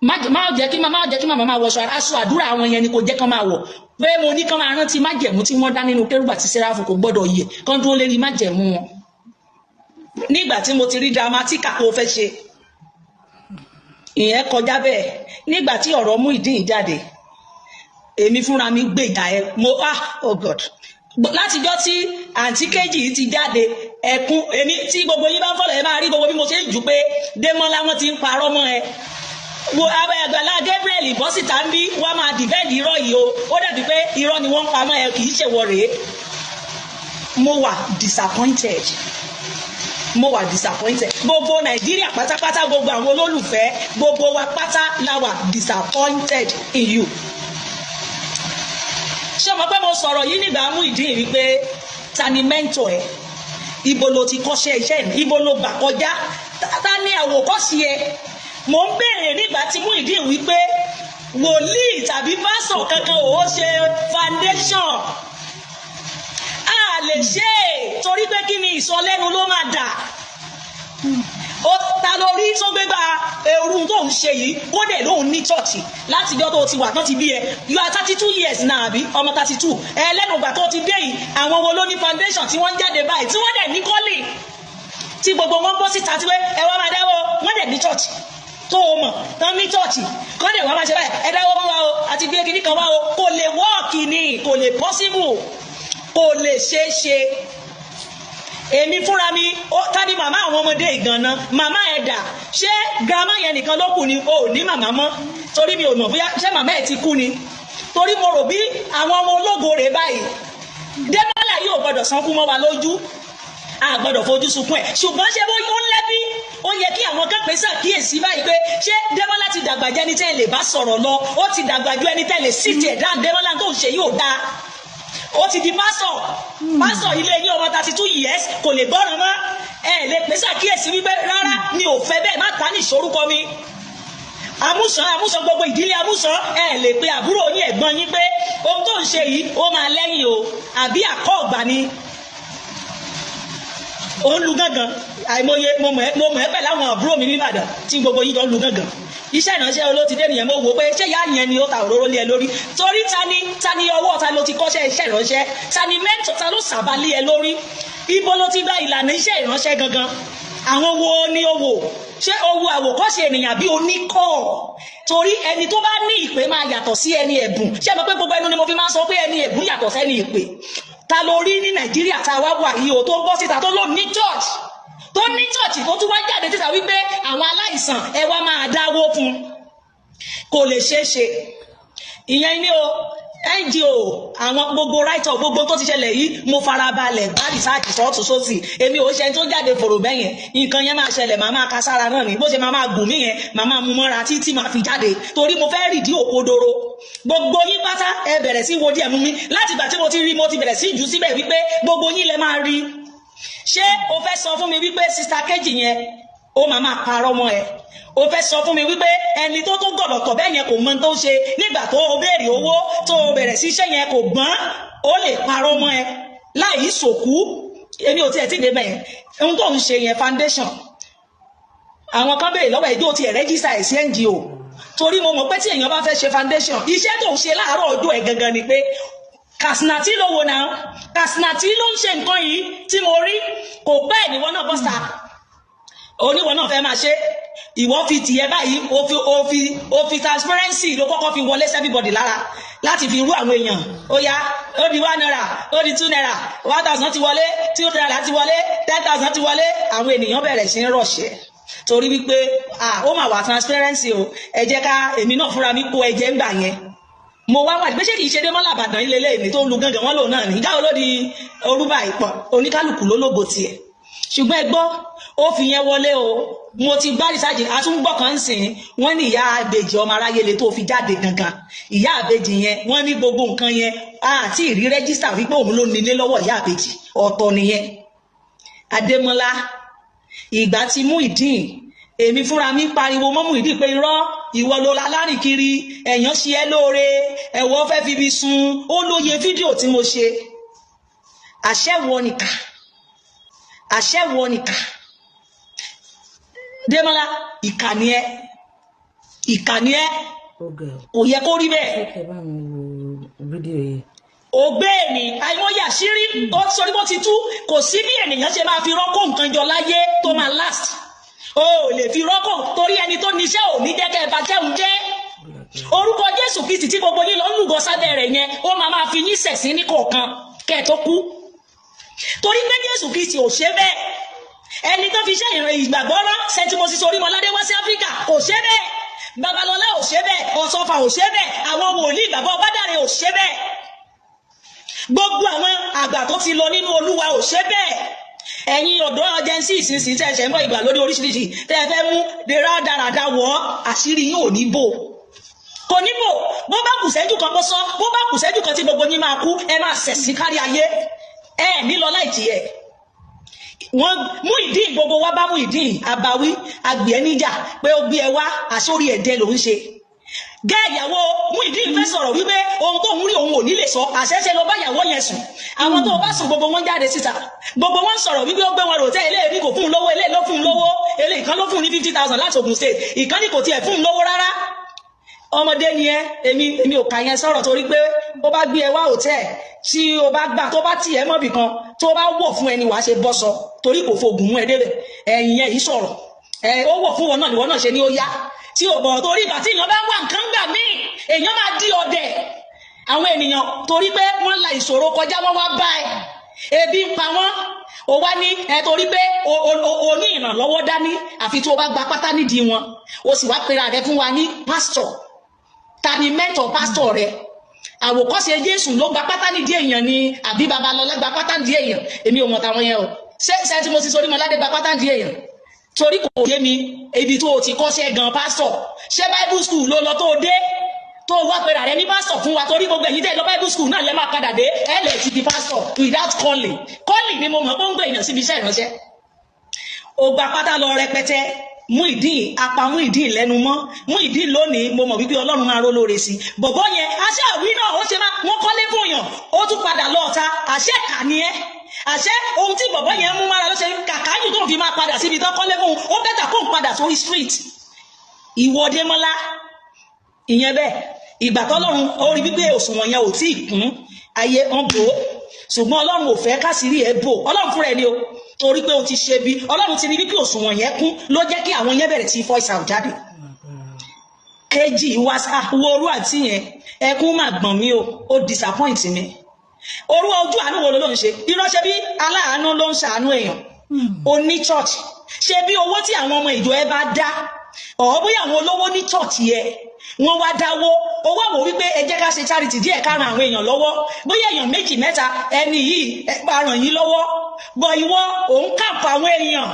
má jẹ́ kí màmá máa wọṣọ aṣọ àdúrà àwọn yẹn ni kò jẹ́ kán máa wọ̀. Pé mo ní kán máa rántí májẹ̀mú tí wọ́n dá nínú kérúbù àti sẹ́ráfù, kò gbọ́dọ̀ yẹ, kán dúró lérí májẹ̀mú wọn. Nígbà tí mo ti rí dramatica tó fẹ́ ṣe ìyẹn kọjá bẹ́ẹ̀, nígbà tí ọ̀rọ̀ Muyideen jáde, èmi fúnra mi gbèjà ẹ. Mo, ah, oh God, látijọ́ tí àǹtí kejì yìí ti jáde, ẹkún èmi tí gbogbo yín bá ń fọlọ̀, ẹ máa rí gbogbo bí mo ṣe ń jù pé Démọ́lá, wọn ti ń parọ́ mọ́ ẹ. Wo abẹ́ Àgbàlá Gabriel bọ́ síta ń bí wọ́n máa defend irọ́ yìí o. Ó dàbí pé irọ́ ni wọ́n ń pamọ́ ẹ, kì í ṣèwọ rèé. Mo wà disappointed, mo wà disappointed. Gbogbo Nàìjíríà pátápátá, gbogbo àwọn olólùfẹ́, gbogbo wa pátá la wà disappointed in you. Ṣé o mọ̀ pé mo sọ̀rọ̀ yìí nígbà Muyideen wípé ta ni mentor ẹ? Ibo ló ti kọ́ṣẹ́ iṣẹ́? Ibo ló gbà kọjá? Ta ni àwòkọ́ṣe ẹ? Mò ń béèrè nígbà tí Muyideen wípé wòlíì tàbí pásọ̀ kankan ò ṣe foundation. A lè ṣe é torí pé kí ni, ìsọlẹ́nu ló máa dà. Ó ta lórí tó gbégbá eru tó ń ṣe yìí, kódé lóun ní church látijọ́ tó ti wà tán ti bí ẹ. You are 32 years now, àbí ọmọ 32 ẹ? Lẹ́nu ìgbà tó ti dé yìí, àwọn wo ló ní foundation tí wọ́n ń jáde báyìí, tí wọ́n dẹ̀ ní kọ́lì, tí gbogbo wọn bọ́ síta tí wọ́n ẹ wá máa dáwọ́, wọ́n dẹ̀ ní church tó o mọ̀ tán ní church, kọ́dẹ̀ wọ́n máa ṣe báyìí, ẹ dáwọ́ fún wa o, àti gbé kinní kan wá o? Kò lè work ni, kò lè possible, kò lè ṣeé ṣe. Èmi fúnra mi, tàbí màmá àwọn ọmọdé ìgànná, màmá ẹ̀ dà? Ṣé grandma yẹn nìkan ló kù ni? O ò ní màmá mọ́? Torí mi ò mọ̀ bóyá ṣé màmá ẹ̀ ti kú ni, torí mo rò bí àwọn ọmọ ológo rè báyìí. Démọ́lá yóò gbọ́dọ̀ sankú mọ́ wa lójú, a gbọ́dọ̀ fojú sunkún ẹ̀. Ṣùgbọ́n ṣé bó ó ń lẹ́bí, ó yẹ kí àwọn kan pèsè àkíyèsí báyìí pé ṣé Démọ́lá ti dàgbà jẹ́ ẹni tẹ́ ẹ lè bá sọ̀rọ̀ lọ? Ó ti dàgbà ju ẹni tẹ́ ẹ lè sì tiẹ̀ dáhùn. Démọ́lá tó ń ṣe yóò dáa. Ó ti di pásọ̀, pásọ̀ ilé yín, ọmọ 32 years, kò lè gbọ́ràn mọ́. Ẹ lè pèsè àkíyèsí wípé rárá, mi ò fẹ́ bẹ́ẹ̀, má ta ní ìṣorúkọ mi. Amúsàn, Amúsàn, gbogbo ìdílé Amúsàn, ẹ lè pe àbúrò yín, ẹ̀gbọ́n yín pé ohun tó ń ṣe yìí, ó máa lẹ́yìn o, àbí àkọ́ ọ̀gbà ni ó ń lu gángan. Àìmọye mo mọ̀ ẹ́ pẹ̀lú àwọn àbúrò mi nìbàdàn tí gbogbo yín jọ ń lu gángan. Iṣẹ́ ìránṣẹ́ olótìdé nìyẹn. Mo wò pé ṣé ìyá yẹn ni ó ta òróró lé ẹ lórí? Torí ta ni ọwọ́ ta ló ti kọ́ṣẹ́ iṣẹ́ ìránṣẹ́? Ta ni mentor? Ta ló sábà lé ẹ lórí? Ibo ló ti gba ìlànà iṣẹ́ ìránṣẹ́ gangan? Àwọn wo ni o wò? Ṣé o wo àwòkọ́ṣe ènìyàn bí oníkọ́? Torí ẹni tó bá ní ìpè máa yàtọ̀ sí ẹni ẹ̀bùn. Ṣé mo pé gbogbo ẹnu ni mo fi máa ń sọ pé ẹni ẹ̀bùn yàtọ̀ sẹ́ni ìpè? Ta ló rí ní Nàìjíríà tá a wá wà yìí o, tó ń bọ́ síta, tó lò ní church, tó ní church, tó tún wá jáde síta wípé àwọn aláìsàn, ẹ wá máa dáwó fún? Kò lè ṣeé ṣe. Ìyẹn ní o NGO, àwọn gbogbo writer, gbogbo tó ti ṣẹlẹ̀ yìí, mo farabalẹ̀ bá research sọ́ọ̀tún sósì. Èmi ò ṣe tó jáde fòrò bẹ́yẹn. Nǹkan yẹn máa ṣẹlẹ̀, màá máa ka sára náà ni. Bó ṣe máa máa gùn mí yẹn, màá máa mú mọ́ra títí máa fi jáde, torí mo fẹ́ rìdí òkodoro. Gbogbo yín pátá, ẹ bẹ̀rẹ̀ sí wo díẹ̀ mú mi. Láti ìgbà tí mo ti rí, mo ti bẹ̀rẹ̀ sí jù síbẹ̀ wípé gbogbo yín lẹ máa rí. Ṣé o fẹ́ sọ fún mi wípé sister kejì yẹn, ó máa máa parọ́ mọ́ ẹ? O fẹ́ sọ fún mi wípé ẹni tó tó gọ̀lọ̀tọ̀ bẹ́ẹ̀ yẹn kò mọ tó ń ṣe? Nígbà tó o béèrè owó, tó o bẹ̀rẹ̀ sí iṣẹ́ yẹn, kò gbọ́n, ó lè parọ́ mọ́ ẹ láì sòkú? Èmi ò tiẹ̀ tí ì dé bẹ́ẹ̀. Ohun tó ń ṣe yẹn, foundation, àwọn kan béèrè lọ́wọ́ ẹjọ́ tiẹ̀ register ẹ̀ sí NGO, torí mo mọ̀ pé tí èèyàn bá fẹ́ ṣe foundation, iṣẹ́ tó ń ṣe láàárọ̀ ọjọ́ ẹ̀ gangan ni pé Kasinati ló wo náà. Kasinati ló ń ṣe nǹkan yìí tí mo rí. Kò pẹ́, ìwọ náà bọ́ sa, oníwọ náà fẹ́ máa ṣe. Ìwọ fi tìyẹ báyìí, o fi transparency ló kọ́kọ́ fi wọlé everybody lára láti fi rú àwọn èèyàn. Ó yá, ó di ₦1, ó di ₦2, 1,000 ti wọlé, ₦2 ti wọlé, 10,000 ti wọlé. Àwọn ènìyàn bẹ̀rẹ̀ sí ń rọ̀ṣẹ̀ torí wípé, ah, ó mà wà transparency o. Ẹ jẹ́ ká èmi náà fúnra mi kó ẹ̀jẹ̀ ń gbà yẹn. Mo wá wà pé ṣé kìí ṣe Démọ́lá Ìbàdàn ilé ilé tó ń lu gángan wọn lòun náà ní ìjáwó ló di orúbà ìpọ̀. Oníkálukú ló lógo tiẹ̀, ṣùgbọ́n ẹ gbọ́, ó fi yẹn wọlé o. Mo ti gbá research àtúngbọ̀ kan sìn. Wọ́n ní ìyá àbèjì ọmọ aráyé le tó fi jáde gangan. Ìyá àbèjì yẹn, wọ́n ní gbogbo nǹkan yẹn àti ìrí register wípé òun ló nílé lọ́wọ́ ìyá àbèjì. Ọ̀tọ̀ nìyẹn. Adémọ́lá, ìgbà tí Muyideen, èmi fúnra mi pariwo mọ́ Muyideen pé irọ́, ìwọ ló la lárìn kiri, ẹ̀yàn ṣe ẹ́ lóore, ẹ̀wọ́ fẹ́ fi ibi sun. Ó lóye fídíò tí mo ṣe. Àṣẹ wọ nìkà, àṣẹ wọ nìkà. Démọ́lá, ìkà ni ẹ́, ìkà ni ẹ́. Ó ga ọ. Kò yẹ kó rí bẹ́ẹ̀. Ṣé kẹ́ bá mi wo fídíò yìí? Ògbé ni àìmọye àṣírí ó sọrí bó ti tú. Kò sí bí ènìyàn ṣe máa fi rọ́kò nǹkan jọ láyé tó máa last. O ò lè fi rọ́kò, torí ẹni tó níṣẹ́ ò ní jẹ́ kẹ́ ẹ bá jẹun jẹ́. Orúkọ Jésù Kristi tí gbogbo yín lọ ń lùgọ sábẹ́ rẹ̀ yẹn, ó máa máa fi yín ṣẹ̀sín ní kọ̀ọ̀kan kẹ́ ẹ tó kú, torí pé Jésù Kristi ò ṣe bẹ́ẹ̀. Ẹni tó fi iṣẹ́ ìrìn ìgbàgbọ́ rán St. Moses Orímọládé wá sí Áfíríkà kò ṣe bẹ́ẹ̀. Babalọlá ò ṣe bẹ́ẹ̀. Ọ̀ṣọ́fà ò ṣe bẹ́ẹ̀. Àwọn wòlíì bàbá Ọbádàrẹ ò ṣe bẹ́ẹ̀. Gbogbo àwọn àgbà tó ti lọ nínú Olúwa ò ṣe bẹ́ẹ̀. Ẹ̀yin ọ̀dọ́ agency ìsinsìnyí tẹ́ ẹ ṣẹ̀ ń bọ̀, ìgbà lórí oríṣiríṣi tẹ́ ẹ fẹ́ mú rádaràda wọ̀, àṣírí yín ò ní bò, kò ní bò. Bó bá kù sẹ́jú kan kó sọ, bó bá kù sẹ́jú kan tí gbogbo yín máa kú, ẹ máa ṣẹ̀sín kárí ayé, ẹ ní lọ láì jìyẹ. Wọ́n Muyideen, gbogbo wa bá Muyideen àbáwí àgbẹ̀ níjà pé ó gbé ẹ wá, àsórí ẹ̀dẹ ló ń ṣe gẹ́. Ìyàwó Muyideen fẹ́ sọ̀rọ̀ wípé ohun tó ń rí òun ò ní lè sọ. Àṣẹṣe ló bá ìyàwó yẹn sùn. Àwọn tó bá sùn, gbogbo wọn jáde síta, gbogbo wọn sọ̀rọ̀ wípé ó gbé wọn rò tẹ́. Eléyìí kò fún un lówó, eléyìí ló fún un lówó, eléyìí kan ló fún un ní 50,000 láti Ogun State, ìkànnì kò tiẹ̀ fún un lówó rárá. Ọmọdé ni ẹ. Èmi ò kà yẹn sọ̀rọ̀, torí pé ó bá gbé ẹ wá hòtẹ́ẹ̀, tí o bá gbà, tó bá tì ẹ mọ́bì kan, tó bá wọ̀ fún ẹni, wàá ṣe bọ́ sọ, torí kò foògùn mú ẹ débẹ̀. Ẹ̀yìn yẹn yìí sọ̀rọ̀ ẹ, ó wọ̀ fún wọn náà, ìwọ náà ṣe ni ó yá tí o bọ̀, torí ìgbà tí èèyàn bá wà nǹkan gbà míì, èèyàn máa di ọ̀dẹ̀ àwọn ènìyàn, torí pé wọ́n la ìṣòro kọjá, wọ́n wá bá ẹ, ebi ń pa wọ́n, o wá ní ẹ torí pé o ní ìrànlọ́wọ́ dání, àfi tí o bá gba pátá nídìí wọn. O sì wá pera rẹ fún wa ní pásítọ̀. Ta ni mentor pásítọ̀ rẹ? Àwòkọ́ṣe Jésù ló gba pátá nídìí èèyàn ni, àbí Babalọlá gba pátá nídìí èèyàn? Èmi ò mọ̀ táwọn yẹn o. Ṣé ṣé tí mo ti sọ Orímọládé gba pátá nídìí èèyàn? Torí kò yé mi ibi tó o ti kọ́ṣẹ́ gan pásítọ̀. Ṣé Bible school ló lọ tó o dé tó o wá pera rẹ ní pásítọ̀ fún wa? Torí gbogbo ẹ̀yin tẹ́ ẹ lọ Bible school náà lẹ́ máa padà dé, ẹ lè ti di pásítọ̀ without calling. Calling ni mo mọ̀ pé ó ń gbé èèyàn síbi iṣẹ́ ìránṣẹ́. Ó gba pátá lọ rẹpẹtẹ. Muyideen, apá Muyideen lẹ́nu mọ́. Muyideen lónìí, mo mọ̀ wípé Ọlọ́run máa ró lóore sí bọ̀bọ́ yẹn. Àṣẹ àwí náà ó ṣe máa wọ́n kọ́lé fún yàn, ó tún padà lọ ọ̀ta. Àṣẹ kà ní ẹ́. Àṣẹ ohun tí bọ̀bọ́ yẹn mú mára ló ṣe kàkà yìí tó fi máa padà síbi tó kọ́lé fún un. Ó better kó ń padà sórí street. Ìwọ Démọ́lá, ìyẹn bẹ́ẹ̀. Ìgbà tọ́lọ́run ó rí wípé òṣùwọ̀n yẹn ò tí ì kún, ayé ń bò ó, ṣùgbọ́n Ọlọ́run ò fẹ́ káṣírí ẹ̀ bò. Ọlọ́run fúnra ẹ̀ ni o, torí pé o ti ṣe bí Ọlọ́run ti rí wípé òṣùwọ̀n yẹn kún, ló jẹ́ kí àwọn yẹn bẹ̀rẹ̀ sí voice out jáde. Kejì wá wo orú àti yẹn, ẹkún mà gbọ̀n mí o, ó disappoint mi. Orú ojú àánú wo ló ń ṣe? Irọ́, ṣe bí aláàánú ló ń ṣàánú èèyàn? O ní church, ṣe bí owó tí àwọn ọmọ ìjọ ẹ bá dá, ọ̀ bóyá àwọn olówó ní church yẹ, wọ́n wá dáwó owó, àwọn wípé ẹ jẹ́ ká ṣe charity díẹ̀, ká ran àwọn èèyàn lọ́wọ́, bóyá èèyàn méjì, mẹ́ta, ẹni yìí ẹ bá ràn yín lọ́wọ́ bọ̀. Ìwọ òun kàǹpọ̀ àwọn èèyàn,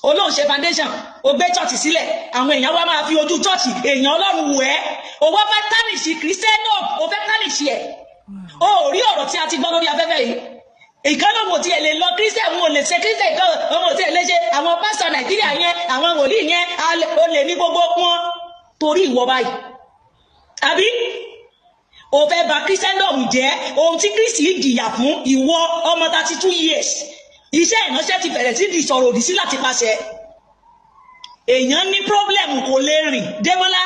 olóhùn ṣe foundation, ó gbé church sílẹ̀, àwọn èèyàn wá máa fi ojú church èèyàn Ọlọ́run wò ẹ́. Owó fẹ́ tarnish Christian, ó fẹ́ tarnish ẹ̀. O ò rí ọ̀rọ̀ tí a ti gbọ́ lórí afẹ́fẹ́ yìí. Ìkànnì wò tiẹ̀ lè lọ Christian, wọn ò lè ṣe Christian kan, wọn ò tiẹ̀ lè ṣe. Àwọn pásítọ̀ Nàìjíríà yẹn, àwọn wòlíì yẹn, ó lè ní gbogbo wọn torí ìwọ báyìí. Àbí o fẹ́ bà Christendom jẹ́? Ohun tí Kristi jìyà fún, ìwọ ọmọ 32 years, iṣẹ́ ìránṣẹ́ ti bẹ̀rẹ̀ sí di sọ̀rọ̀ òdì sí láti pàṣẹ. Èèyàn ní problem, kò lè rìn. Démọ́lá,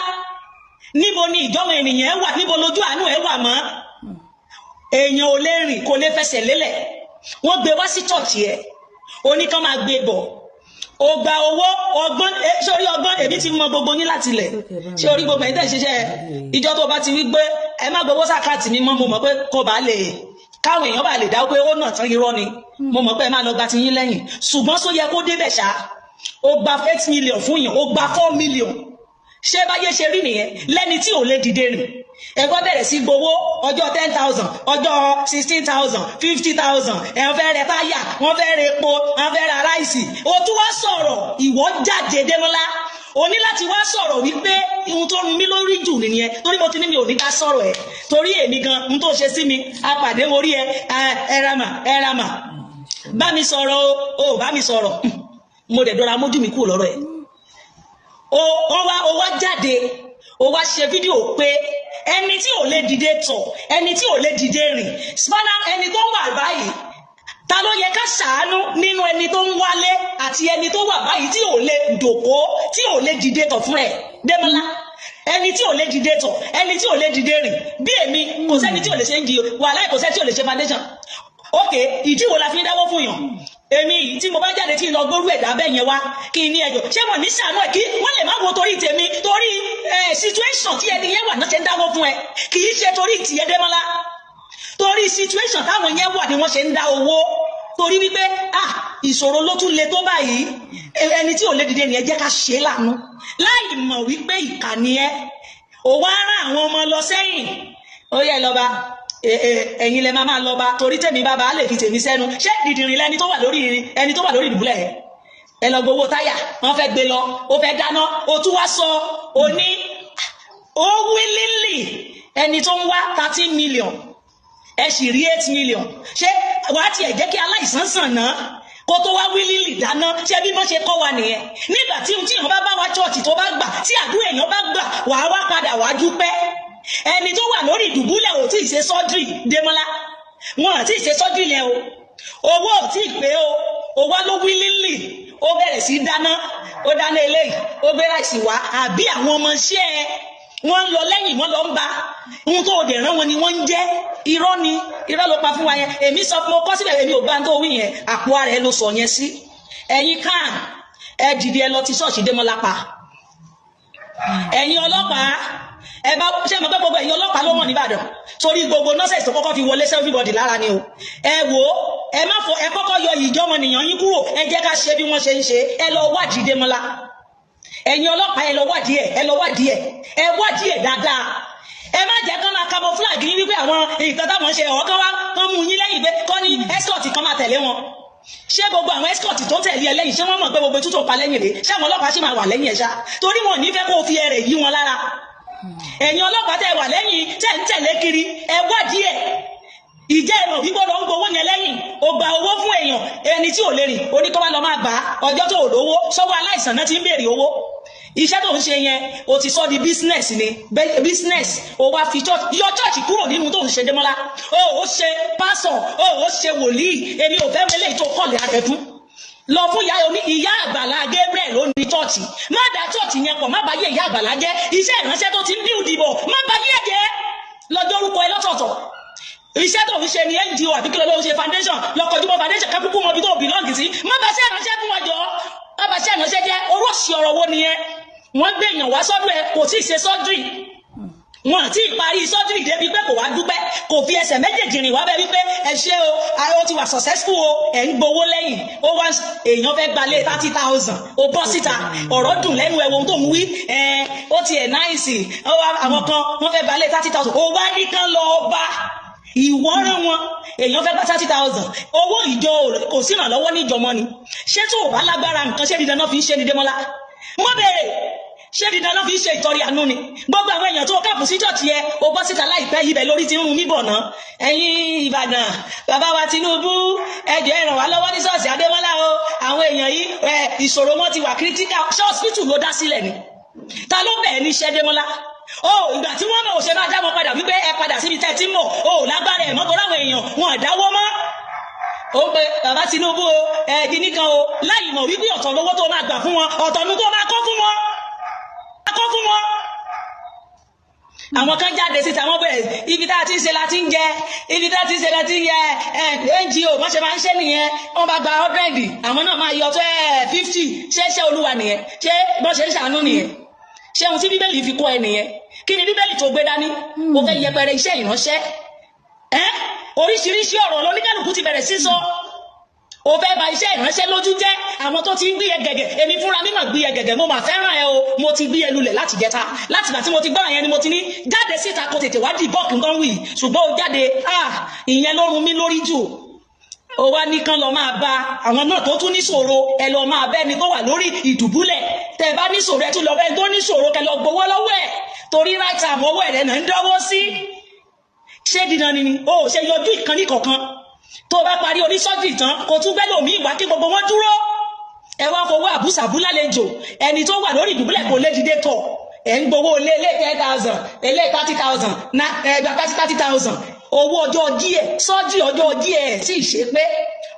níbo ni ìjọba ènìyàn ẹ wà? Níbo lójú àánú ẹ wà mọ́? Èèyàn ò lè rìn, kò lè fẹsẹ̀ lélẹ̀, wọ́n gbé wá sí church ẹ̀, oníkan máa gbé bọ̀, ó gba owó. Ọgbọ́n sórí ọgbọ́n, èmi ti mọ gbogbo yín láti ilẹ̀. Ṣé orí gbogbo ẹ̀yin tẹ̀ ń ṣiṣẹ́ ìjọ, tó bá ti wí pé ẹ má gbowó sàkáàtì mi mọ́, mo mọ̀ pé kò bá lè káwọn èèyàn bá lè dá pé ó nà tán, irọ́ ni. Mo mọ̀ pé ẹ má lọ gba ti yín lẹ́yìn, ṣùgbọ́n só yẹ kó débẹ̀ ṣá? Ó gba 8 million fún yàn, ó gba 4 million. Ṣé báyé ṣe rí nìyẹn? Lẹ́ni tí ò lè dìde rìn, ẹ̀kọ́ bẹ̀rẹ̀ sí gbowó ọjọ́ 10,000, ọjọ́ 16,000, 50,000. Ẹ̀ wọ́n fẹ́ rẹ táyà, wọ́n fẹ́ rẹ epo, wọ́n fẹ́ ra rice. O tún wá sọ̀rọ̀, ìwọ jáde. Démọ́lá, o ní láti wá sọ̀rọ̀ wípé ohun tó run mí lórí jù nìyẹn, torí mo ti ní mi ò ní ká sọ̀rọ̀ ẹ̀, torí èmi gan ohun tó ṣe sí mi, apàdé mo rí ẹ, ẹ ramà, ẹ ramà, bá mi sọ̀rọ̀ o, ò bá mi sọ̀rọ̀, mo dẹ̀ dọ́ra mójú mi kúrò lọ́rọ̀ ẹ̀. O wá jáde, o wá ṣe fídíò pé ẹni tí ò lè dìde tọ̀, ẹni tí ò lè dìde rìn, spanner, ẹni tó wà báyìí, ta ló yẹ ká ṣàánú nínú ẹni tó ń wálé àti ẹni tó wà báyìí, tí ò lè dòkó, tí ò lè dìde tọ̀ fún ẹ? Démọ́lá, ẹni tí ò lè dìde tọ̀, ẹni tí ò lè dìde rìn bí èmi, kò sẹ́ni tí ò lè ṣe ń di wàhálà, kò sẹ́ni tí ò lè ṣe foundation. Ok, ìdí wo la fi ń dáwọ́ fún yàn? Èmi yìí tí mo bá jáde, tí n lọ gbórú ẹ̀dá bẹ́ẹ̀ yẹn wá, kí n ní ẹjọ́, ṣé wọn ní ṣàánú ẹ̀? Kí wọ́n lè má wo torí tèmi, torí ẹ situation tí ẹni yẹn wà náà ṣe ń dáwọ́ fún ẹ, kì í ṣe torí tìyẹ Démọ́lá. Torí situation táwọn yẹn wà ni wọ́n ṣe ń dá owó, torí wípé ah, ìṣòro ló tún le tó báyìí, ẹni tí ò lè dìde nìyẹn, jẹ́ ká ṣe é lànà, láì mọ̀ wípé ìkà ni ẹ. Ò wá rán àwọn ọmọ lọ sẹ́yìn, ó yẹ lọ́ba, ẹ̀yin lẹ máa lọ bá, torí tèmi bàbá lè fi tèmi sẹ́nu. Ṣé dìdìrín lẹni tó wà lórí ẹni tó wà lórí ìdùbúlẹ̀ ẹ? Ẹ lọ gbowó táyà, wọ́n fẹ́ gbé lọ, ó fẹ́ dáná, ó tún wá sọ, ó ní ó wílílì ẹni tó ń wá 13 million, ẹ sì rí 8 million. Ṣé wàá tiẹ̀ jẹ́ kí aláìsàn sàn náà kó tó wá wílílì dáná? Ṣé bí wọ́n ṣe kọ́ wa nìyẹn? Nígbà tí ohun tí èèyàn bá bá wa church tó bá gbà, tí àdúrà èèyàn bá gbà, wàá wá padà wá dúpẹ́. Ẹni tó wà lórí ìdùbúlẹ̀ ò tí ì ṣe surgery. Démọ́lá, wọn ò tí ì ṣe surgery yẹn o, owó ò tí ì pé o, ó wá ló wílílì, ó bẹ̀rẹ̀ sí dáná, ó dáná eléyìí, ó gbé rice wá. Àbí àwọn ọmọ iṣẹ́ ẹ, wọ́n ń lọ lẹ́yìn, wọ́n lọ ń ba ohun tó dẹ̀ rán wọn ni wọ́n ń jẹ́. Irọ́ ni, irọ́ ló pa fún wa yẹn. Èmi sọ fún mo kọ́ síbẹ̀, èmi ò bá ń tó wí yẹn, àpò ara ẹ ló sọ yẹn sí. Ẹ̀yin kan, ẹ dìde, ẹ lọ ti ṣọ́ọ̀ṣì Démọ́lá pa. Ẹ̀yin ọlọ́pàá, ẹ bá ṣé mo pé gbogbo ẹ̀yin ọlọ́pàá ló mọ̀ nìbàdàn, torí gbogbo nonsense tó kọ́kọ́ fi wọlé sí everybody lára ni o. Ẹ wò ó, ẹ má fọ, ẹ kọ́kọ́ yọ ìjọmọnìyàn yín kúrò, ẹ jẹ́ ká ṣe bí wọ́n ṣe ń ṣe. Ẹ lọ wádìí Démọ́lá. Ẹ̀yin ọlọ́pàá, ẹ lọ wádìí ẹ, ẹ lọ wádìí ẹ, ẹ wádìí ẹ dáadáa. Ẹ má jẹ́ kán máa camouflage yín wípé àwọn nǹkan táwọn ṣe ọ̀ kán wá kán mú yín lẹ́yìn pé kán ní escort kan máa tẹ̀lé wọn. Ṣé gbogbo àwọn escort tó tẹ̀lé ẹ lẹ́yìn, ṣé wọ́n mọ̀ pé gbogbo tútù pa lẹ́yìn rèé? Ṣé àwọn ọlọ́pàá ṣì máa wà lẹ́yìn ẹ̀ ṣá? Torí wọn ò ní fẹ́ kó o fi ẹrẹ̀ yí wọn lára. Ẹ̀yin ọlọ́pàá tẹ́ wà lẹ́yìn, tẹ́ ń tẹ̀lé kiri, ẹ wádìí ẹ̀. Ìjẹ́ ẹ̀mọ̀ wípé lọ ń gbowó yẹn lẹ́yìn? O gba owó fún èèyàn, ẹni tí ò lè rìn, oníkọ́ wá lọ máa gbà á. Ọjọ́ tó ò lówó sọ́wọ́, aláìsàn náà ti ń béèrè owó. Iṣẹ́ tó ń ṣe yẹn, o ti sọ di business ni, business. O wá fi church, yọ church kúrò nínú tó ń ṣe. Démọ́lá, o ò ṣe pásọ̀, o ò ṣe wòlíì. Èmi ò fẹ́ mẹ́lẹ̀ tó kọ̀lẹ̀ àrẹ fún lọ fún ìyá oní ìyá Àgbàlá Gabriel ló ní church. Church, má dá church yẹn pọ̀, má bá yé ìyá àgbàlá jẹ́. Iṣẹ́ ìránṣẹ́ tó ti ń build bọ̀, má bá yé jẹ́. Lọ́jọ́ orúkọ ẹ lọ́tọ̀ọ̀tọ̀. Iṣẹ́ tó ń ṣe ní NGO àbí kí ló ń ṣe, foundation, lọ́kọ̀ọ́júmọ́ foundation kákúkú mọ ibi tó belong sí. Má bá ṣe ìránṣẹ́ fún wọn jọ, má bá ṣe ìránṣẹ́ jẹ́. Oríṣi ọ̀rọ̀ wo nìyẹn? Wọ́n gbé èèyàn wá sọ́dọ̀ ẹ, kò tí ì ṣe surgery, wọn àti ìparí surgery débi pé kò wá dúpẹ́, kò fi ẹsẹ̀ méjèèjì rìn wá bẹ́ẹ̀ wípé ẹ ṣé o, ó ti wà successful o. Ẹ̀ ń gbowó lẹ́yìn. Ó wá èèyàn fẹ́ gbalé 30,000, ó bọ́ síta, ọ̀rọ̀ dùn lẹ́nu ẹ̀, ohun tó ń wí ẹ̀, ó ti ẹ̀ nice. Àwọn kan wọ́n fẹ́ gbalé 30,000, ó wá ní kán lọ bá ìwọ rán wọn. Èèyàn fẹ́ gba 30,000, owó ìjọ kò sí ìrànlọ́wọ́ ní ìjọmọ́ ni. Ṣé tó o bá lágbára nǹkan, ṣé dídán náà fi ń ṣe ni? Démọ́lá, wọ́n béèrè, ṣé dídán náà fi ń ṣe ìtọrẹ àánú ni? Gbogbo àwọn èèyàn tó káàpù sí church yẹ, o bọ́ síta láìpẹ́ ibẹ̀, lórí ti ń run mí bọ̀ ná. Ẹ̀yin Ìbàdàn, bàbá wa Tinubu, ẹ jọ̀ọ́, ẹ ràn wá lọ́wọ́ ní ṣọ́ọ̀ṣì Adémọ́lá o. Àwọn èèyàn yìí, ìṣòro wọn ti wà critical. Ṣé hospital ló dá sílẹ̀ ni? Ta ló bẹ̀ẹ́ ní iṣẹ́, Démọ́lá? O ìgbà tí wọ́n mọ̀, ò ṣe máa dá wọn padà wípé ẹ padà síbi tẹ́ ti ń bọ̀? O lágbára ẹ̀ mọ́ tó láwọn èèyàn wọn àdáwọ́ mọ́. Ó pe bàbá Tinubu o, ẹ kíní kan o, láì mọ̀ wípé ọ̀tọ̀ lówó tó máa gbà fún wọn, ọ̀tọ̀ ní tó máa kọ́ fún wọn, kọ́ fún wọn. Àwọn kan jáde síta, wọ́n bẹ̀rẹ̀, ibi tá a ti ń ṣe la ti ń jẹ, ibi tá a ti ń ṣe la ti ń yẹ. Ẹ NGO wọ́n ṣe máa ń ṣe nìyẹn. Wọ́n bá gba 100, àwọn náà máa yọ tó ẹ 50. Ṣé ṣé Olúwa nìyẹn? Ṣé bọ́n ṣe ń ṣàánú nìyẹn? Ṣé ohun tí Bíbélì fi kọ́ ẹ nìyẹn? Kí ni Bíbélì tó gbé dání? O fẹ́ yẹpẹrẹ iṣẹ́ ìránṣẹ́ ẹ. Oríṣiríṣi ọ̀rọ̀ lóníkàlùkù ti bẹ̀rẹ̀ sí sọ. O fẹ́ bà iṣẹ́ ìránṣẹ́ lójú jẹ́. Àwọn tó ti ń gbé ẹ gẹ̀gẹ̀, èmi fúnra mi mà gbé ẹ gẹ̀gẹ̀. Mo mà fẹ́ràn ẹ o. Mo ti gbé ẹ lulẹ̀ láti jẹta. Láti ìgbà tí mo ti gbọ́ yẹn ni mo ti ní jáde síta kó tètè wá dì bọ́ọ̀kì nǹkan wì, ṣùgbọ́n o jáde. Ah, ìyẹn ló run mí lórí jù. Ó wá ní kán lọ máa bá àwọn náà tó tún níṣòro, ẹ lọ máa bẹ́ni tó wà lórí ìdùbúlẹ̀. Tẹ bá níṣòro, ẹ tún lọ bẹ́ni tó níṣòro, kẹ lọ gbowó lọ́wọ́ ẹ̀, torí right time owó ẹ̀ náà ń dánwó sí. Ṣé dídán ni o ò ṣe yọjú ìkànnì kọ̀ọ̀kan? Tó bá parí oníṣọ́jì tán, kò tún gbẹ́ lòmíì wá kí gbogbo wọn dúró. Ẹ wá fowó àbúsàbú lálejò. Ẹni tó wà lórí ìdùbúlẹ̀ kò lè dìde tọ̀. Ẹ̀ ń gbowó lé lé 10,000, ilé 30,000 na ẹgbà 30,000, owó ọjọ́ díẹ̀, sọ́jí ọjọ́ díẹ̀ tí ì ṣe pé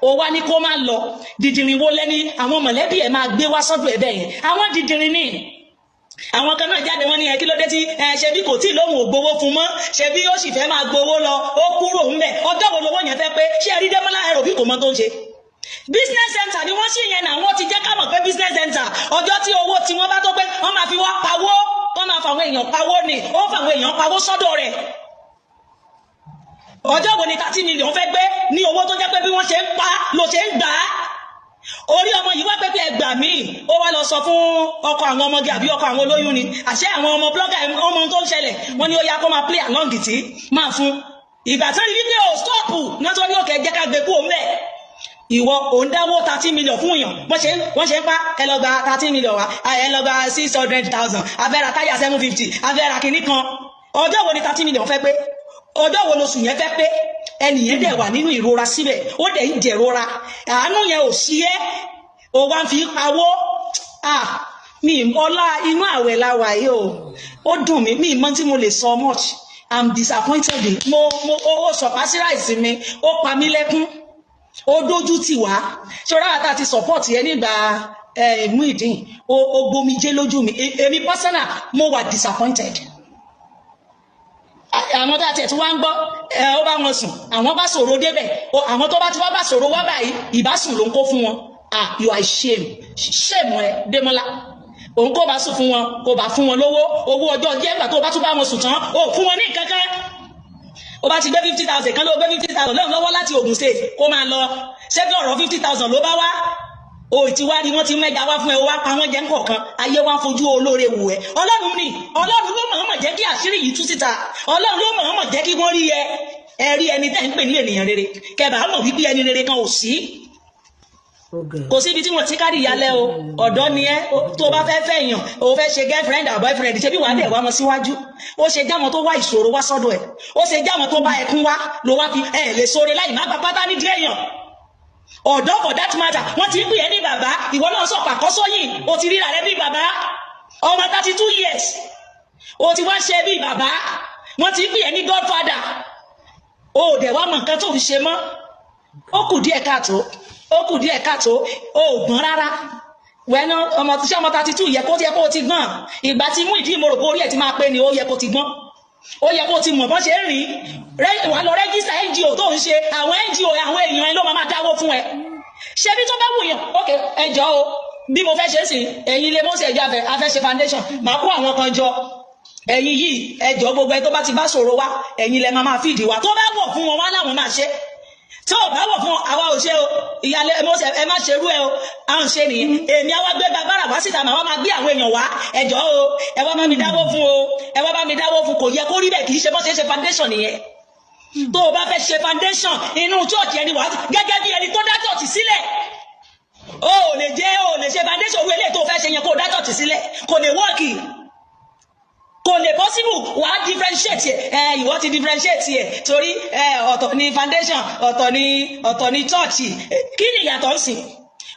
o wá ní kó má lọ. Dìdìrín wo lẹ́ni àwọn mọ̀lẹ́bí ẹ̀ máa gbé wá sọ́dọ̀ ẹ̀ bẹ́ẹ̀ yẹn? Àwọn dìdìrín ní àwọn kan náà jáde, wọn ní ẹ kí ló dé tí ẹ ṣe bí kò tí lóhùn ò gbowó fún mọ́? Ṣe bí ó sì fẹ́ máa gbowó lọ, ó kúrò ńbẹ̀. Ọjọ́ wo lowó yẹn fẹ́ pé? Ṣé ẹ rí Dẹ́mọ́lá, ẹrò bí kò mọ tó ń ṣe. Business center ni wọ́n sì yẹn náà. Wọ́n ti jẹ́ ká mọ̀ pé business center, ọjọ́ tí owó tí wọ́n bá tó pé, wọ́n máa fi wá pawó, wọ́n máa fàwọn èèyàn pawó ni. Ó ń fàwọn èèyàn pawó sọ́dọ̀ rẹ̀. Ọjọ́ wo ni 30 million fẹ́ gbé ní owó tó jẹ́ pé bí wọ́n ṣe ń pa ló ṣe ń gbà á? Orí ọmọ yìí wá pé pé ẹgbà míì, ó wá lọ sọ fún ọkọ àwọn ọmọge àbí ọkọ àwọn olóyún ni. Àṣẹ àwọn ọmọ blogger, ọmọ tó ń ṣẹlẹ̀, wọ́n ní ó yá, kó máa play along tí máa fún. Ìgbà tán rí wípé ò stop náà, tó ní òkè jẹ́ ká gbé kú òun bẹ́ẹ̀. Ìwọ ò ń dáwó 30 million fún èèyàn. Wọ́n ṣe ń pa, ẹ lọ gba 30 million wa, ẹ lọ gba 600,000, afẹ́ra táyà 750, afẹ́ra kìíní kan. Ọjọ́ wo ni 30 million fẹ́ pé? Ọjọ́ wo lóṣù yẹn fẹ́ pé? Ẹnìyẹn dẹ̀ wà nínú ìrora síbẹ̀, ó dẹ̀ ń jẹ̀rora. Àánú yẹn ò sí ẹ́, ó wá ń fi pawó. Ah, mi ọlá inú àwẹ̀ la wà yìí o. Ó dùn mí, mi mọ̀ tí mo lè sọ much. I'm disappointed. Mo ó surprise mi, ó pa mí lẹ́kún, ó dójú tì wá. Ṣọ́ra àtà ti support yẹn nígbà Muyideen, ó gbomijé lójú mi. Èmi personal, mo wà disappointed. Àwọn tá a tiẹ̀ tí wọ́n ń gbọ́ ẹ, ó bá wọn sùn, àwọn bá sọ̀rọ̀ débẹ̀. Àwọn tó bá ti wá bá sọ̀rọ̀ wá báyìí, ìbásùn ló ń kó fún wọn. Ah, you are shame, shame ẹ, Démọ́lá. Òun kó bá sùn fún wọn, kó bá fún wọn lówó, owó ọjọ́ jẹ́. Ìgbà tó bá tún bá wọn sùn tán, ó fún wọn ní nǹkan kan. Ó bá ti gbé 50,000 kan, ló gbé 50,000 lọ́wọ́ lọ́wọ́ láti Ogun State, kó máa lọ. Ṣé bí ọ̀rọ̀ 50,000 ló bá wá, o ti wá rí wọ́n ti mẹ́ja wá fún ẹ, o wá pa wọ́n jẹ ńkọ̀ọ̀kan. Ayé wá ń fojú olóore wù ẹ́. Ọlọ́run ni, Ọlọ́run ló mọ̀ọ́mọ̀ jẹ́ kí àṣírí yìí tú síta. Ọlọ́run ló mọ̀ọ́mọ̀ jẹ́ kí wọ́n rí ẹ. Ẹ rí ẹni tẹ́ ń pè ní ènìyàn rere, kẹbàá mọ̀ wípé ẹni rere kan ò sí. Kò síbi tí wọ́n ti kárí ìyálẹ̀ o. Ọ̀dọ́ ni ẹ́. Tó o bá fẹ́ fẹ́ èèyàn, o fẹ́ ṣe girlfriend or boyfriend, ṣe bí wàá dẹ̀ wá wọn síwájú. Ó ṣe jáwọn tó wá ìṣòro wá sọ́dọ̀ ẹ̀, ó ṣe jáwọn tó bá ẹkún wá ló wá fi ẹ̀ lè sóore láì má gba pátá nídìí èèyàn ọ̀dọ́. For that matter, wọ́n ti ń pè é ní bàbá. Ìwọ náà sọ pàkọ́sọ́yìn, o ti ríra rẹ bí bàbá. Ọmọ 32 years, o ti wá ṣe bí bàbá. Wọ́n ti ń pè é ní godfather. O ò dẹ̀ wá mọ̀ nǹkan tó ń ṣe mọ́. Ó kù díẹ̀ káàtó, ó kù díẹ̀ káàtó. O ò gbọ́n rárá. Wẹ́nà ọmọ tí ọmọ 32 yẹ kó yẹ kó ti gbọ́n. Ìgbà tí Muyideen, mo rò pé orí ẹ̀ ti máa pé ni. Ó yẹ kó ti gbọ́n, ó yẹ kó ti mọ̀ bọ́n ṣe ń rìn. Wà lọ register NGO tó ń ṣe. Àwọn NGO, àwọn èèyàn ẹ ló máa dáwó fún ẹ. Ṣebí tó bá wùyàn, ok, ẹ jọ o, bí mo fẹ́ ṣe sí ẹ̀yin ilé mọ́sẹ̀, ẹ̀jọ̀ afẹ́ ṣe foundation, màá kó àwọn kan jọ. Ẹ̀yin yìí, ẹ jọ, gbogbo ẹ tó bá ti bá ṣòro wá, ẹ̀yin lẹ máa máa fìdí wa. Tó bá wọ̀ fún wọn, wá láwọn máa ṣe. Tí ò bá wọ̀ fún àwa, ò ṣe o. Ìyàlẹ mọ́sẹ̀, ẹ má ṣerú ẹ o. À ń ṣe nìyẹn. Èmi àwa gbé bàbára wá síta, màá wá máa gbé àwọn èèyàn wá. Ẹ jọ o, ẹ wá bá mi dáwó fún o, ẹ wá bá mi dáwó fún. Kò yẹ kó rí bẹ́ẹ̀. Kì í ṣe bọ́ ṣe ṣe foundation nìyẹn. Tó o bá fẹ́ ṣe foundation, inú church ẹni wàá, gẹ́gẹ́ bí ẹni tó dá church sílẹ̀, o ò lè jẹ́, o ò lè ṣe foundation owó eléyìí tó fẹ́ ṣe yẹn kó o dá church sílẹ̀. Kò lè work, kò lè possible. Wàá differentiate ẹ. Ìwọ ti differentiate ẹ torí ẹ ọ̀tọ̀ ni foundation, ọ̀tọ̀ ni church. Kí ni ìyàtọ̀ ń sìn?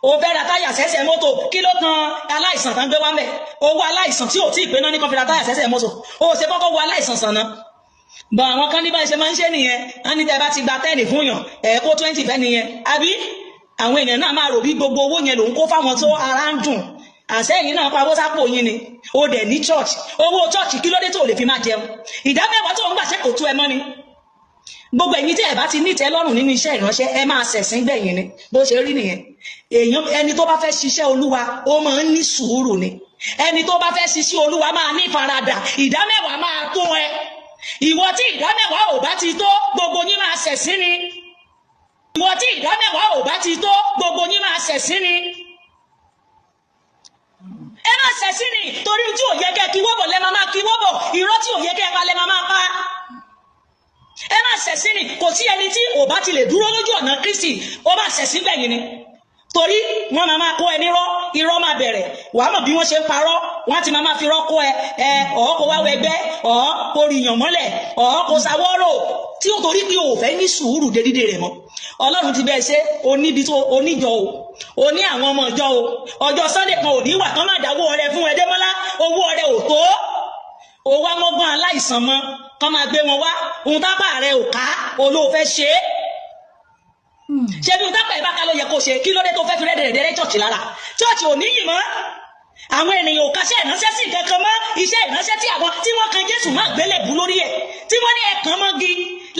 O fẹ́ ra táyà sẹ́sẹ̀ mọ́tò, kí ló kan aláìsàn tán gbé wá mẹ́? Owó aláìsàn tí ò tí ì pé náà ní kan fi ra táyà sẹ́sẹ̀ mọ́tò. O ò ṣe kọ́kọ́ wo aláìsàn sàn náà bọ̀. Àwọn kan ní báyìí ṣe máa ń ṣe nìyẹn. Wọ́n ní tẹ́ bá ti gba 10 fún yàn, ẹ̀ kó 20 fẹ́ nìyẹn, àbí? Àwọn èèyàn náà máa rò bí gbogbo owó yẹn lòún kó fáwọn tó ara ń dùn. Àṣẹ yìí náà pawó sápò yín ni. O dẹ̀ ní church, owó church, kí ló dé tó lè fi máa jẹun? Ìdá mẹ́wàá tó ń gbà, ṣe kò tó ẹ mọ́ ni? Gbogbo ẹ̀yin tí ẹ bá ti nítẹ́ lọ́rùn nínú iṣẹ́ ìránṣẹ́, ẹ máa ṣẹ̀sín gbẹ̀yìn ni. Bó ṣe rí nìyẹn. Èèyàn, ẹni tó bá fẹ́ ṣiṣẹ́ Olúwa, ó máa ń ní sùúrù ni. Ẹni tó bá fẹ́ ṣiṣẹ́ Olúwa máa ní faradà. Ìdá mẹ́wàá máa tó ẹ. Ìwọ tí ìdá mẹ́wàá ò bá ti tó, gbogbo yín máa ṣẹ̀sín ni. Ìwọ tí ìdá mẹ́wàá ò bá ti tó, gbogbo yín máa ṣẹ̀sín ni. Ẹ máa ṣẹ̀sín ni, torí tí ò yẹ kẹ́ kí wọ́bọ̀ lẹ́ máa máa kí wọ́bọ̀, irọ́ tí ò yẹ kẹ́ pa lẹ́ máa máa pa. Ẹ máa ṣẹ̀sín ni. Kò sí ẹni tí ò bá ti lè dúró lójú ọ̀nà Kristi, ó máa ṣẹ̀sín gbẹ̀yìn ni, torí wọ́n máa máa kó ẹ nírọ́. Irọ́ máa bẹ̀rẹ̀, wàá mọ̀ bí wọ́n ṣe ń parọ́. Wọ́n ti máa máa fi rọ́ kó ẹ. Ẹ ọ̀ kó wá wẹgbẹ́, ọ̀ kó rìyàn mọ́lẹ̀, ọ̀ kó sawọ́rò tí ó, torí pé o ò fẹ́ ní sùúrù dédídé rẹ̀ mọ́. Ọlọ́run ti bẹ́ẹ̀ ṣe oníbi tó oníjọ o, o ní àwọn ọmọ ìjọ o. Ọjọ́ Sunday kan ò ní wà kán má dáwọ́ ọrẹ fún ẹ. Démọ́lá, owó ọrẹ ò tó, o wá mọ́gbọ́n aláìsàn mọ́ kán máa gbé wọn wá. Ohun tápà rẹ ò ká, olóò fẹ́ ṣe é. Ṣé bí ohun tápà ẹ bá ká ló yẹ kó ṣe? Kí ló dé tó fẹ́ fi rẹ́dẹ̀rẹ́dẹ́rẹ́ church lára? Church ò níyì mọ́. Àwọn ènìyàn ò kaṣẹ́ ìránṣẹ́ sí nǹkan kan mọ́. Iṣẹ́ ìránṣẹ́ tí àwọn tí wọ́n kan Jésù má gbélébú lórí ẹ̀, tí wọ́n ní ẹ̀kan mọ́gi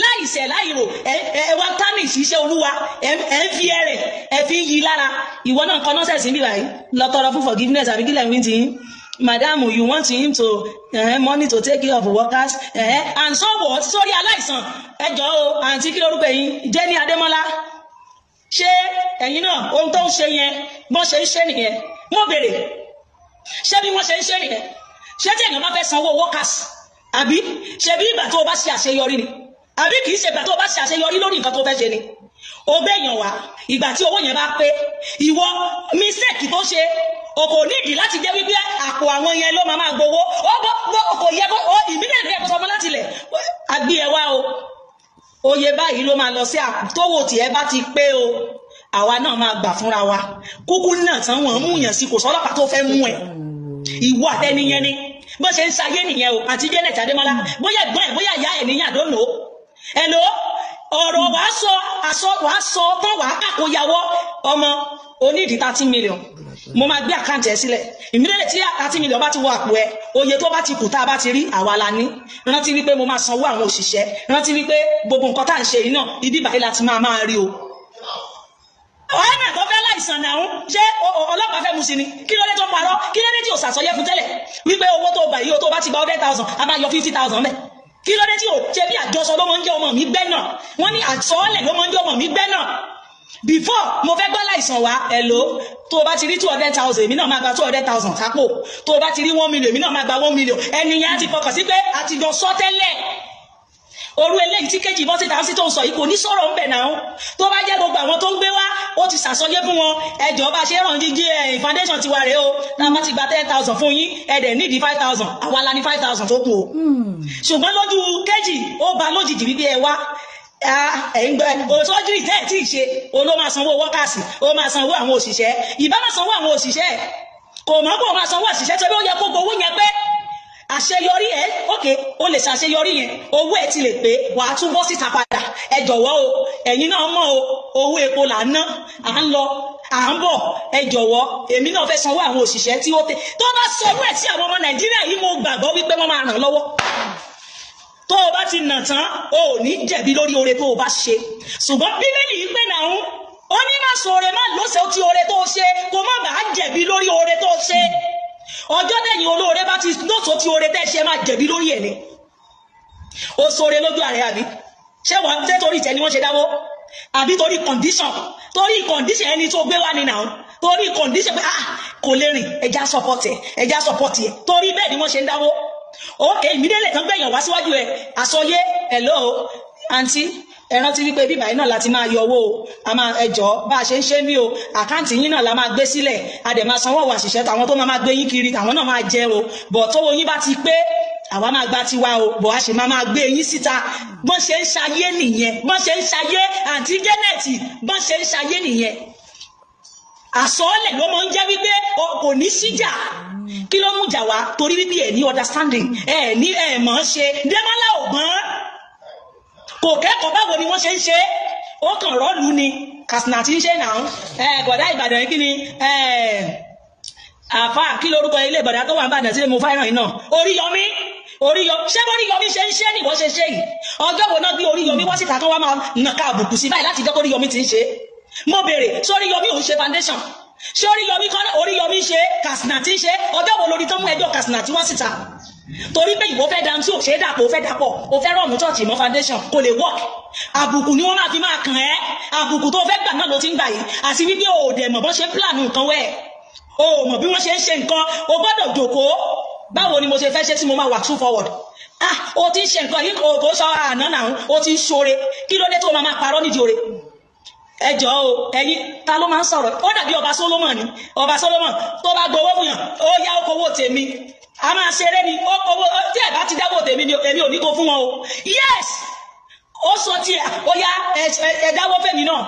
láìṣẹ̀ láìrò, ẹ ẹ wá tánìṣì iṣẹ́ Olúwa. Ẹ ẹ ń fi ẹrẹ̀, ẹ fi ń yí lára. Ìwọ náà kọ́ nọ́sẹ̀sì níbí báyìí, lọ tọrọ fún forgiveness, àbí kílẹ̀ ń wí ti yín? Madam, you want him to money to take care of workers, and so what? Sórí aláìsàn, ẹ jọ̀ọ́ o. Àǹtí, kí lórúkọ yín? Jenny Adémọ́lá, ṣé ẹ̀yin náà, ohun tó ń ṣe yẹn, bọ́n ṣe ń ṣe nìyẹn? Mo béèrè, ṣé bí wọ́n ṣe ń ṣe nìyẹn? Ṣé tí èèyàn bá fẹ́ sanwó workers, àbí ṣe bí ìgbà tó o bá ṣe àṣeyọrí ni? Àbí kì í ṣe ìgbà tó o bá ṣe àṣeyọrí lórí nǹkan tó fẹ́ ṣe ni o gbé èèyàn wá? Ìgbà tí owó yẹn bá pé, ìwọ mistake tó ṣe, o kò nídìí láti jẹ́ wípé àpò àwọn yẹn ló máa máa gbowó. Ó bọ́ bọ́, kò yẹ kó ìbílẹ̀ rẹ̀ kó sọ fún láti ilẹ̀ àgbé ẹ wá o. Oye báyìí ló máa lọ sí àpò tówó tiẹ̀ bá ti pé o, àwa náà máa gbà fúnra wa. Kúkú náà tán, wọ́n mú yàn sí, kò sọ́lọ́pàá tó fẹ́ mú ẹ. Ìwọ àtẹniyẹn ni bó ṣe ń ṣayé nìyẹn o. Àti Janet Adémọ́lá, bóyá ẹ̀gbọ́n ẹ̀, bóyá ìyá ẹ̀ níyàn, I don't know. Hello, ọ̀rọ̀ wàá sọ àsọ, wàá sọ tán, wàá kàkó yàwọ́. Ọmọ onídìí 30 million, mo máa gbé account ẹ sílẹ̀ ìmílẹ̀. Tí 30 million bá ti wọ àpò ẹ, oye tó bá ti kù tá a bá ti rí, àwa la ní. Rántí wípé mo máa sanwó àwọn òṣìṣẹ́. Rántí wípé gbogbo nǹkan tá à ń ṣe yìí náà, ibi báyìí láti máa máa rí o. Ọ̀rẹ́ náà tó fẹ́ láìsàn náà, ṣé ọlọ́pàá fẹ́ mu sí ni? Kí ló dé tó parọ́? Kí ló dé tí ò sàsọyé fún tẹ́lẹ̀ wípé owó tó gbà yìí o, tó bá ti gba 100,000, a máa yọ 50,000 mẹ́? Kí ló dé tí ò ṣe bí àjọsọ ló máa ń jẹ́ ọmọ mi gbẹ́ náà? Wọ́n ní àsọọ́lẹ̀ ló máa ń jẹ́ ọmọ mi gbẹ́ náà. Before mo fẹ́ gbọ́ láìsàn wá, hello, tó o bá ti rí 200,000, èmi náà máa gba 200,000 sápò. Tó o bá ti rí 1 million, èmi náà máa gba 1 million. Ẹni yẹn á ti fọkàn sí pé a ti jọ sọ tẹ́lẹ̀. Orú eléyìí tí kejì bọ́ síta sí tó ń sọ yìí, kò ní sọ̀rọ̀ ń bẹ̀ náà. Tó bá jẹ́ gbogbo àwọn tó ń gbé wá, ó ti ṣàsọyé fún wọn. Ẹjọ́ bá ṣe ràn jíjí ẹ̀ foundation tiwa rèé o. Tá a bá ti gba 10,000 fún yín, ẹ dẹ̀ nídìí 5,000, àwa la ní 5,000 tó kù o. Ṣùgbọ́n lójú kejì, ó ba lójijì wípé ẹ wá, ẹ̀ ń gbẹ sọ́jírì tẹ́ ẹ̀ tí ì ṣe o, ló máa sanwó workers, ó máa sanwó àwọn òṣìṣẹ́. Ìbá máa sanwó àwọn òṣìṣẹ́, kò mọ̀ kó máa sanwó òṣìṣẹ́ tó bí ó yẹ kó gbowó yẹn pé àṣeyọrí ẹ. Ok, o lè ṣàṣeyọrí yẹn, owó ẹ ti lè pé, wàá tún bọ́ síta padà. Ẹ jọ̀wọ́ o, ẹ̀yin náà mọ̀ o, owó epo là ń ná, à ń lọ. À ń bọ̀, ẹ jọ̀wọ́, èmi náà fẹ́ sanwó àwọn òṣìṣẹ́ tí ó tẹ. Tó bá sọrú ẹ̀ sí àwọn ọmọ Nàìjíríà yìí, mo gbàgbọ́ wípé wọ́n máa ràn lọ́wọ́. Tó o bá ti nà tán, o ò ní jẹ̀bi lórí oore tó o bá ṣe. Ṣùgbọ́n Bíbélì yìí pé náà, ó ní má sọ oore, má lọ́sẹ̀ tí oore tó o ṣe, kó má bàa jẹ̀bi lórí oore tó o ṣe. Ọjọ́ tẹ̀yìn olóore bá ti lọ́sọ̀ tí oore tẹ́ ṣe, máa jẹ̀bi lórí ẹ̀ ni. O sọre lójú ààrẹ, àbí ṣé wọ́n ṣé torí ìtẹ́ ni wọ́n ṣe dáwó, àbí torí condition? Torí condition ẹni tó gbé wá ní náà, torí condition pé, ah, kò lè rìn, ẹja support ẹ, ẹja support ẹ, torí bẹ́ẹ̀ ni wọ́n ṣe ń dáwó. Ok, immediately tán gbẹ̀yàn wá síwájú ẹ, àsọyé, "Hello àǹtí, ẹ rántí wípé bíbá yìí náà láti máa yọ owó o, a máa ẹjọ́ bá a ṣe ń ṣe mí o, account yín náà la máa gbé sílẹ̀, a dẹ̀ máa sanwó àwọn àṣìṣe, tàwọn tó máa gbé yín kiri, àwọn náà máa jẹ o, bọ̀ tówó yín bá ti pé, àwa máa gba tiwa o, bọ̀ a sì máa gbé yín síta." Bọ́n ṣe ń ṣayé nìyẹn, bọ́n ṣe ń ṣayé, àǹtí Janet, bọ́n ṣe ń ṣayé nìyẹn. Àsọọ́lẹ̀ ló máa ń jẹ́ wípé kò ní síjà. Kí ló mú jà wá? Torí wípé ẹ̀ ní understanding, ẹ̀ ní ẹ̀ mọ̀ ọ́n ṣe. Démọ́lá ò gbọ́n, kò kẹ́kọ̀ọ́ báwo ni wọ́n ṣe ń ṣe. Ó kàn rọ́ọ̀lù ni Katsina tí ń ṣe náà. Ẹ bọ̀dá Ìbàdàn, kí ni àfa, kí lórúkọ ilé ìbàdàn tó wà ní Ìbàdàn tí mo fẹ́ràn yìí náà? Oríyọmí, Oríyọmí. Ṣé Oríyọmí ṣe ń ṣe ni ìwọ ṣe ṣe yìí? Ọjọ́ wo náà bí Oríyọmí wá síta kán wá máa nàka àbùkù sí báyìí láti jọ́ kó Oríyọmí ti ń ṣe? Mo béèrè, ṣé Oríyọmí òun ṣe foundation? Ṣé Oríyọmí kọ́? Oríyọmí ṣe, Katsina tí ń ṣe. Ọjọ́ wo lórí tó mú ẹjọ́ Katsina tí wọ́n síta? Torí pé ìwọ fẹ́ dan tí ò ṣe é dàpọ̀, ó fẹ́ dàpọ̀, ó fẹ́ rọ̀mù church mọ́ foundation, kò lè work. Àbùkù ni wọ́n máa fi máa kàn ẹ́. Àbùkù tó fẹ́ gbà náà ló ti ń gbà yìí, àti wípé o ò dẹ̀ mọ̀ bọ́n ṣe ń plan nǹkan wẹ̀, o ò mọ̀ bí wọ́n ṣe ń ṣe nǹkan. O gbọ́dọ̀ jòkóó, báwo ni mo ṣe fẹ́ ṣe tí mo máa wà too forward? Ah, o ti ń ṣe nǹkan yìí, kò kò sọ àná náà, o ti ń ṣoore. Kí ló dé tó máa máa parọ́ nídìí oore? Ẹ jọ̀ọ́ o, ẹ̀yin ta ló máa ń sọ̀rọ̀? Ó dàbí ọba Solomon ni. Ọba Solomon tó bá gbowó fún yàn, ó yá okòwò tèmi, a máa ṣeré ni owó tí ẹ bá ti dáwọ́ tèmi ni èmi ò ní kó fún wọn o. Yes, ó sọ tiẹ̀, ó yá, ẹ dáwọ́ fèmí náà,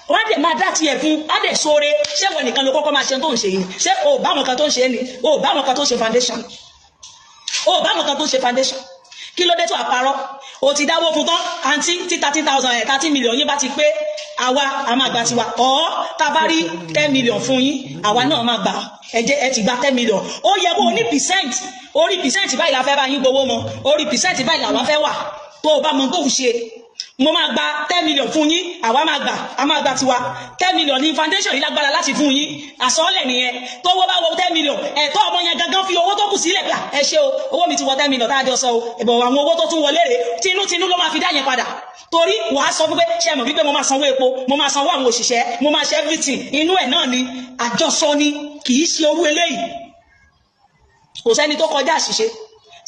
wọ́n á dẹ̀ máa dá tiẹ̀ fún, á dẹ̀ sóore. Ṣé wọn nìkan ló kọ́kọ́ máa ṣe tó ń ṣe yìí? Ṣé o bá wọn kan tó ń ṣe ni? O bá wọn kan tó ń ṣe foundation? O bá wọn kan tó ń ṣe foundation? Kí ló dé tó àparọ́? O ti dáwọ́ fún tán, àǹtí, tí 30,000 ẹ̀ 30 million yín bá ti pé, àwa a máa gba tiwa. Ọ̀ tá a bá rí 10 million fún yín, àwa náà máa gbà. Ẹ jẹ́ ẹ ti gba 10 million, ó yẹ kó o ní percent. Orí percent báyìí la fẹ́ bá yín gbowó mọ́, orí percent báyìí làwa fẹ́ wà. Tó o bá mọ tó ń ṣe, mo máa gba 10 million fún yín, àwa máa gbà, a máa gba tiwa. 10 million ní foundation yìí lágbára láti fún yín. Àsọ̀ọ́lẹ̀ nìyẹn. Tówó bá wọ 10 million, ẹ̀tọ́ ọmọ yẹn gangan fi owó tó kù sílẹ̀ pé, ẹ ṣé o, owó mi ti wọ 10 million tá a jọ sọ o, ìbọ̀ àwọn owó tó tún wọlé rèé. Tinútinú ló máa fi dá yẹn padà, torí wàá sọ fún pé, ṣe mọ̀ wípé mo máa sanwó epo, mo máa sanwó àwọn òṣìṣẹ́, mo máa ṣe everything. Inú ẹ̀ náà ni àjọsọ ni, kì í ṣe owó eléyìí. Kò sẹ́ni tó kọjá àṣìṣe,